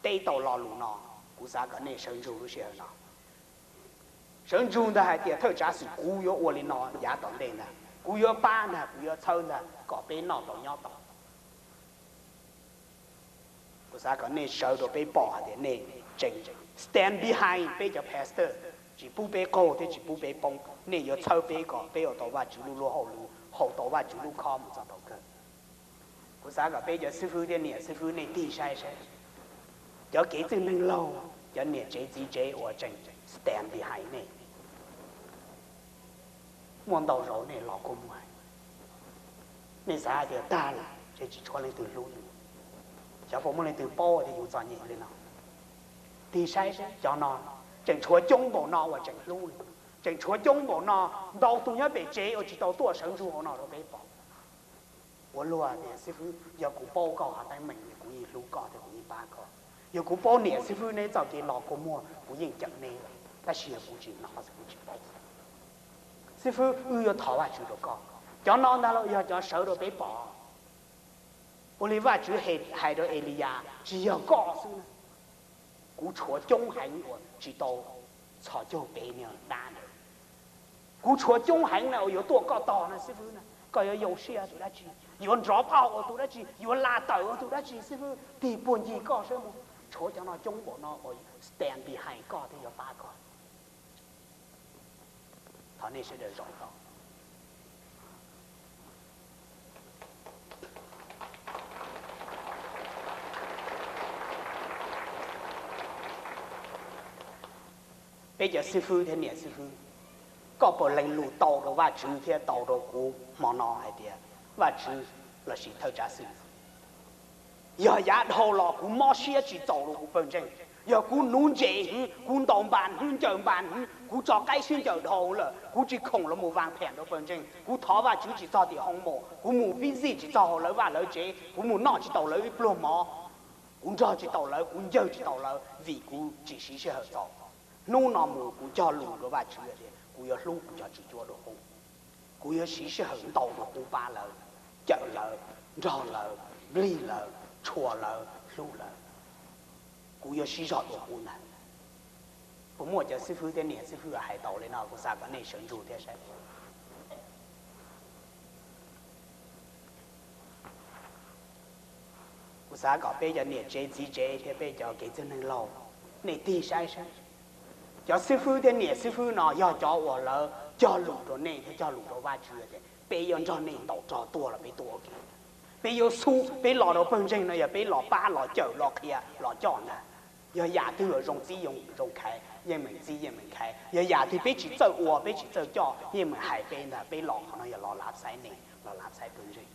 teb tau lo lus no, kuv xav kom nej sawv ntsug lub sij hawm no. Sawv ntsug ntag hais tias thawj tsav xwm kuv yuav ua li no yav tom ntej ntag, kuv yuav pab ntag, kuv yuav txhawb ntag kom peb noj tau nyob tau. Kuv xav kom nej sawv rau peb pom hais tias nej tseem stand behind peb cov pastor, tsis pub peb qaug thiab tsis pub peb poob. Nej yuav txhawb peb kom peb ua tau Vajtswv lub luag hauj lwm, haus tau Vajtswv lub khob mus txog thaum kawg. Kuv xav kom peb cov xib fwb thiab niam xib fwb nej tig saib saib, cov kev txwj neeg laug, cov niam tsev txiv tsev uas tseem stand behind nej, muaj ntau zaus nej los kua muag, nej xav hais tias tag lawm ces tsis tshuav leej twg hlub yus, xyov puas muaj leej twg paub tias yus txom nyem li no. Tig saib saib, cov no tseem tshuav coob npaum no uas tseem hlub li, tseem tshuav coob npaum no, ntau tus nyob pem tsev uas tsis tau tuaj sawv ntsug hauv no rau peb pom. Ua luag tias xib fwb, yog kuv paub koj haiv teeb meem, kuv yeej hlub koj thiab kuv yeej pab koj. Yog kuv paub niam xib fwb neb txoj kev los kua muag, kuv yeej cawm neb lawm, tab sis yog kuv tsis hnov, kuv tsis paub. Xib fwb, wb yuav thov Vajtswv rau koj. Cov no ntag los yog cov sawv rau peb pom. Ua li Vajtswv hais rau Eliyas, tsis yog koj xwb na, kuv tshuav coob heev uas tsis tau txhos caug peb niag dab ntawd. Kuv tshuav coob heev na uas yuav tuaj koj tog na xib fwb na, koj yuav yau siab tus dab tsi, yuav nrov paj ua tus dab tsi, yuav la tawm ua tus dab tsi xib fwb, tig puag ncig koj saib mus. Tshuav cov no coob npaum no uas stand behind koj thiab yuav pab koj. Thov nej sawv daws zaum tau. Peb cov xib fwb thiab niam xib fwb, koj puas lees lus tau rau Vajtswv thiab tau rau kuv hmo no hais tias Vajtswv lossis thawj tsav xwm, yog yav dhau los kuv mob siab tsis txaus rau kuv pawg ntseeg, yog kuv nuv ntses hwv, kuv ntaus npas hwv, ncaws npas hwv, kuv tso qaib sib ncaws dhau lawm, kuv tsis khoom los mus vas phem rau pawg ntseeg, kuv thov Vajtswv tsis txog tim hoo mos, kuv mus busy tsis txog hauv lawv vaj lawv tsev, kuv mus noj tsis tau lawv ib pluag mov, kuv nrog tsis tau lawv, kuv ncawg tsis tau lawv vim kuv tsis siv sij hawm txaus. Hnub no mus kuv cog lus rau Vajtswv tias kuv yuav hlub kuv cov tswv cuab dua qub. Kuv yuav siv sij hawm ntau dua qub pab lawv, cawm lawv, nrog lawv, nplig lawv, tshua lawv, hlub lawv. Kuv yuav siv zog dua qub ntag. Puas muaj cov xib fwb thiab niam xib fwb hais tau li no? Kuv xav kom nej sawv ntsug thiab saib. Kuv xav kom peb cov niam tsev txiv tsev thiab peb cov kev txwj neeg laug, nej tig saib saib. Cov xib fwb thiab niam xib fwb no yog cov uas lawv cog lus rau nej thiab cog lus rau Vajtswv tias peb yuav nrog nej ntaus rog tuag los peb tuag ua ke. Peb yuav xub peb los rau pawg ntseeg no yog peb los pab los cawm los qhia los coj ntag. Yog yam twg uas zoo txib zoo khaiv yeej meem txib yeej meem khaiv, yog yam twg peb tsis txawj ua peb tsis txawj coj yeej meem hais peb ntag. Peb los qhov no yog los lav xaiv nej, los lav xaiv pawg ntseeg.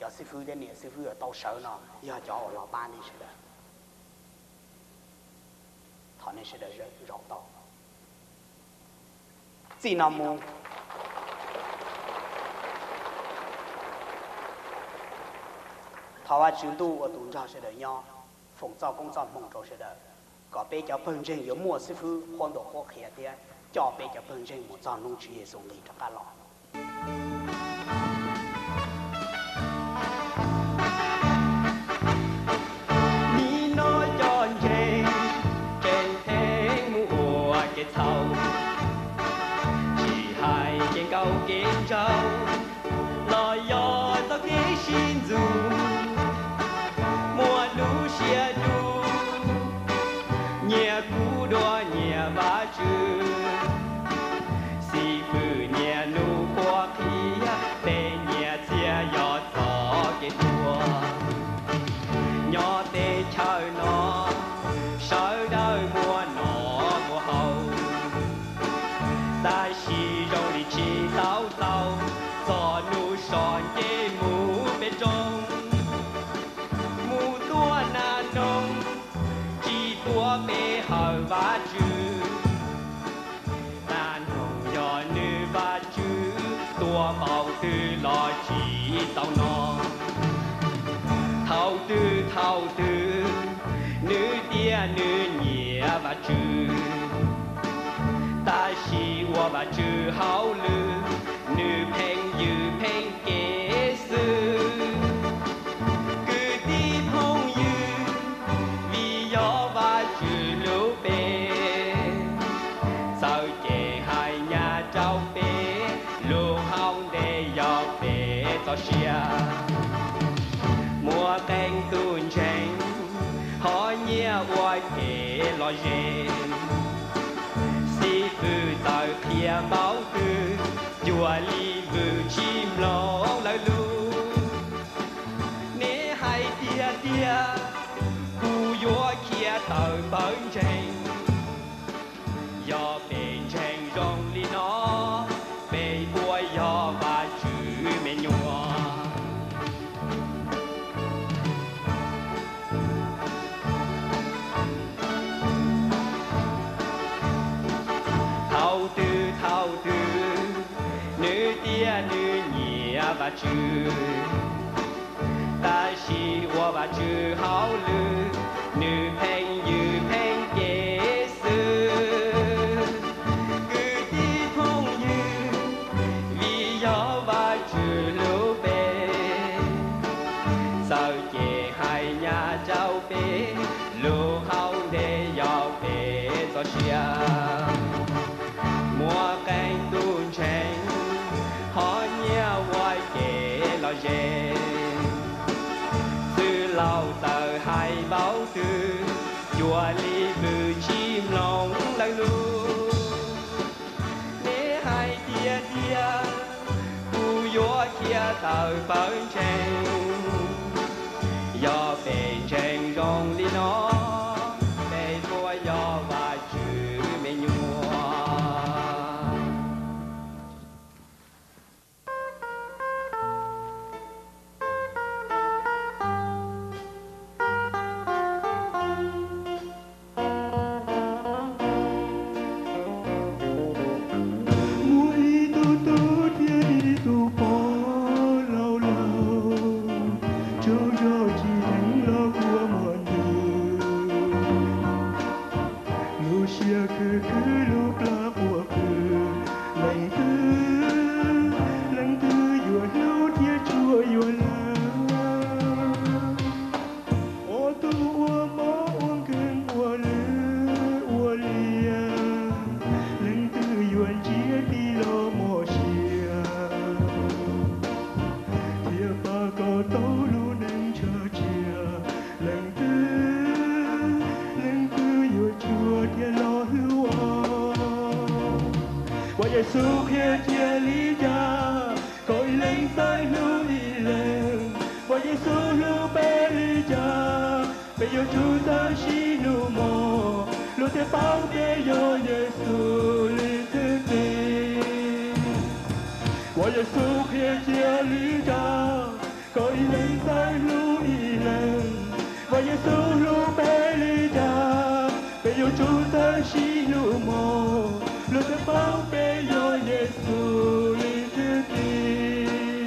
Cov xib fwb thiab niam xib fwb uas tau sawv no yog cov uas los pab nej sawv daws. Thov nej sawv daws zaum tau. Txij no mus, thov Vajtswv ntuj ua tus nrog sawv daws nyob, foom txoj koob txoj hmoo rau sawv daws, kom peb cov pawg ntseeg yuav muaj xib fwb qhuab ntuas qhuab qhia thiab coj peb cov pawg ntseeg mus txog hnub Tswv Yexus nqis rov qab los. Nim no cov ntseeg tseem theej mus ua kev txhaum, tsis hais kev nkauj kev nraug los yog txoj kev sib ntxub, muaj lub siab dub, nyias kub dua nyias Vajtswv. Xib fwb nyias nug qhuab qhia, tej nyias txiaj yog txoj kev tuag. Nyob teb chaws no, sawv daws muaj noj muaj haus, tab sis zoo li tsis tau txaus, txog nub so nce mus pem roob, mus tuaj nas noog, tsis tuaj pe hawm Vajtswv. Nas noog yog nws Vajtswv, tuaj npaum twg los tsis tau noj. Thaum twg thaum twg, nws tias nws nyiam Vajtswv, tab sis ua Vajtswv hauj lwm, nws pheej ywm pheej kev xwb. Kwv tij phooj ywg, vim yog Vajtswv hlub peb, txawm ces hais nyab rau peb, lub hauv ntej yog peb txoj sia. Muaj qee tus ntseeg, ho nyiaj ua kev lom zem, xib fwb txawm qhia npaum twg, cuag li vwm tsis mloog lawv lus. Neb hais tiag tiag, kuv yuav khiav tawm pawg ntseeg. Yog peb ntseeg zoo li no, peb puas yog Vajtswv me nyuam? Thaum twg thaum twg, nws tias nws nyiam Vajtswv, tab sis ua Vajtswv hauj lwm, nws pheej ywm pheej kev xwb. Kwv tij phooj ywg, vim yog Vajtswv hlub peb, txawm ces hais nyab rau peb, lub hauv ntej yog peb txoj sia. Muaj qee tus ntseeg, ho nyiaj ua kev lom zem, txwj laug txawm hais npaum twg, cuag li vwm tsis mloog lawv lus. Neb hais tiag tiag, kuv yuav khiav tawm pawg ntseeg. Yog peb ntseeg zoo li no, peb puas yog Vajtswv me nyuam? Muaj ib tug tub thiab ib tug pog laus laus, tsaug zog tsis heev los kua muag ntws. Lub siab khwv khwv lub plab quaj qw, leej twg, leej twg yuav hlub thiab tshua yuav lawm. Ob tug ua mob ua nkeeg ua lwj ua liam, leej twg yuav ntsiab tig los mos siab, thiaj pab kom tau lub neej ntshav tsia. Leej twg, leej twg yuav tshua thiab los hlub os? Ua Yexus qhia cia li cas kom ib leeg txawj hlub ib leeg? Ua Yexus hlub peb li cas peb yuav tsum txawj sib hlub mos, luag thiaj paub peb yog Yexus li thwj tim. Ua Yexus qhia cia li cas kom ib leeg txawj hlub ib leeg? Ua Yexus hlub peb li cas peb yuav tsum txawj sib hlub mos, luag thiaj paub peb yog Yexus li thwj tim.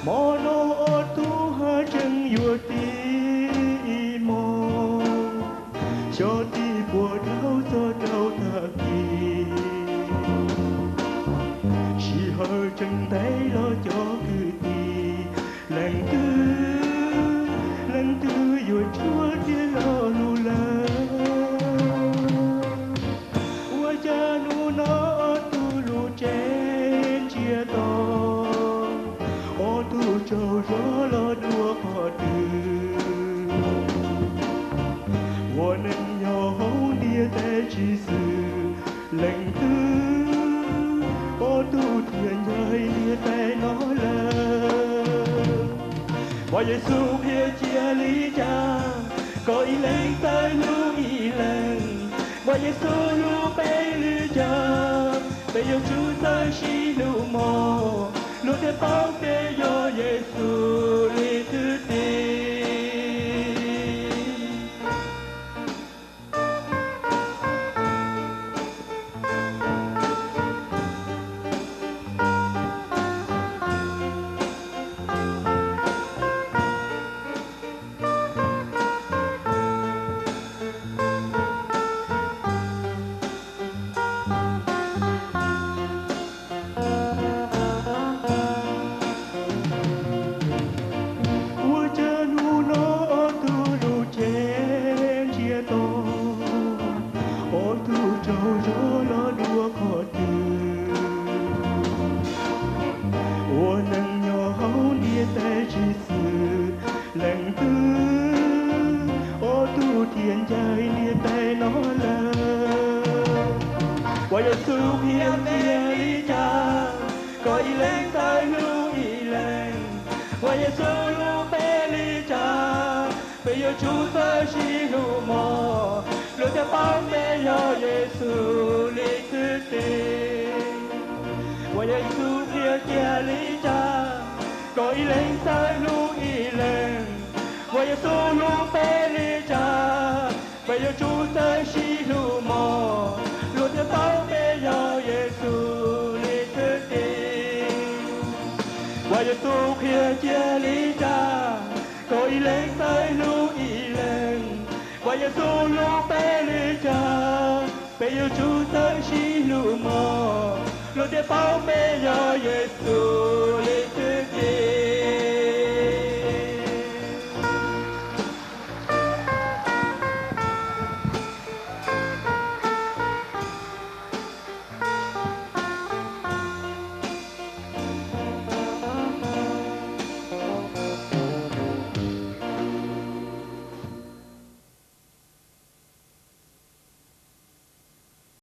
Hmo no ob tug haj tseem yuav tig ib hmos, xyov tig puas dhau txog rau tag kis. Sij hawm tseem ntev los cov kwv tij, leej twg, leej twg yuav tshua thiab los hlub lawm? Ua Yexus qhia cia li cas, kom ib leeg txawj hlub ib leeg. Uas Yexus hlub peb li cas, peb yuav tsum txawj sib hlub mog, luag thiaj paub peb yog Yexus li thwj tim. Ua cas hnub no ob tug lub cev ntsiag to, ob tug tsaug zog los dua qhov twg? Ua neej nyob hauv ntiaj teb tsis xws leej twg, ob tug thiaj ncaim ntiaj teb no lawm. Uas Yexus qhia cia li cas, kom ib leeg txawj hlub ib leeg. Uas Yexus hlub peb li cas, peb yuav tsum txawj sib hlub mog, luag thiaj paub peb yog Yexus li thwj tim. Uas Yexus qhia cia li cas, kom ib leeg txawj hlub ib leeg. Uas Yexus hlub peb li cas, peb yuav tsum txawj sib hlub mog, luag thiaj paub peb yog Yexus li thwj tim. Uas Yexus qhia cia li cas, kom ib leeg txawj hlub ib leeg. Uas Yexus hlub peb li cas, peb yuav tsum txawj sib hlub mog, luag thiaj paub peb yog Yexus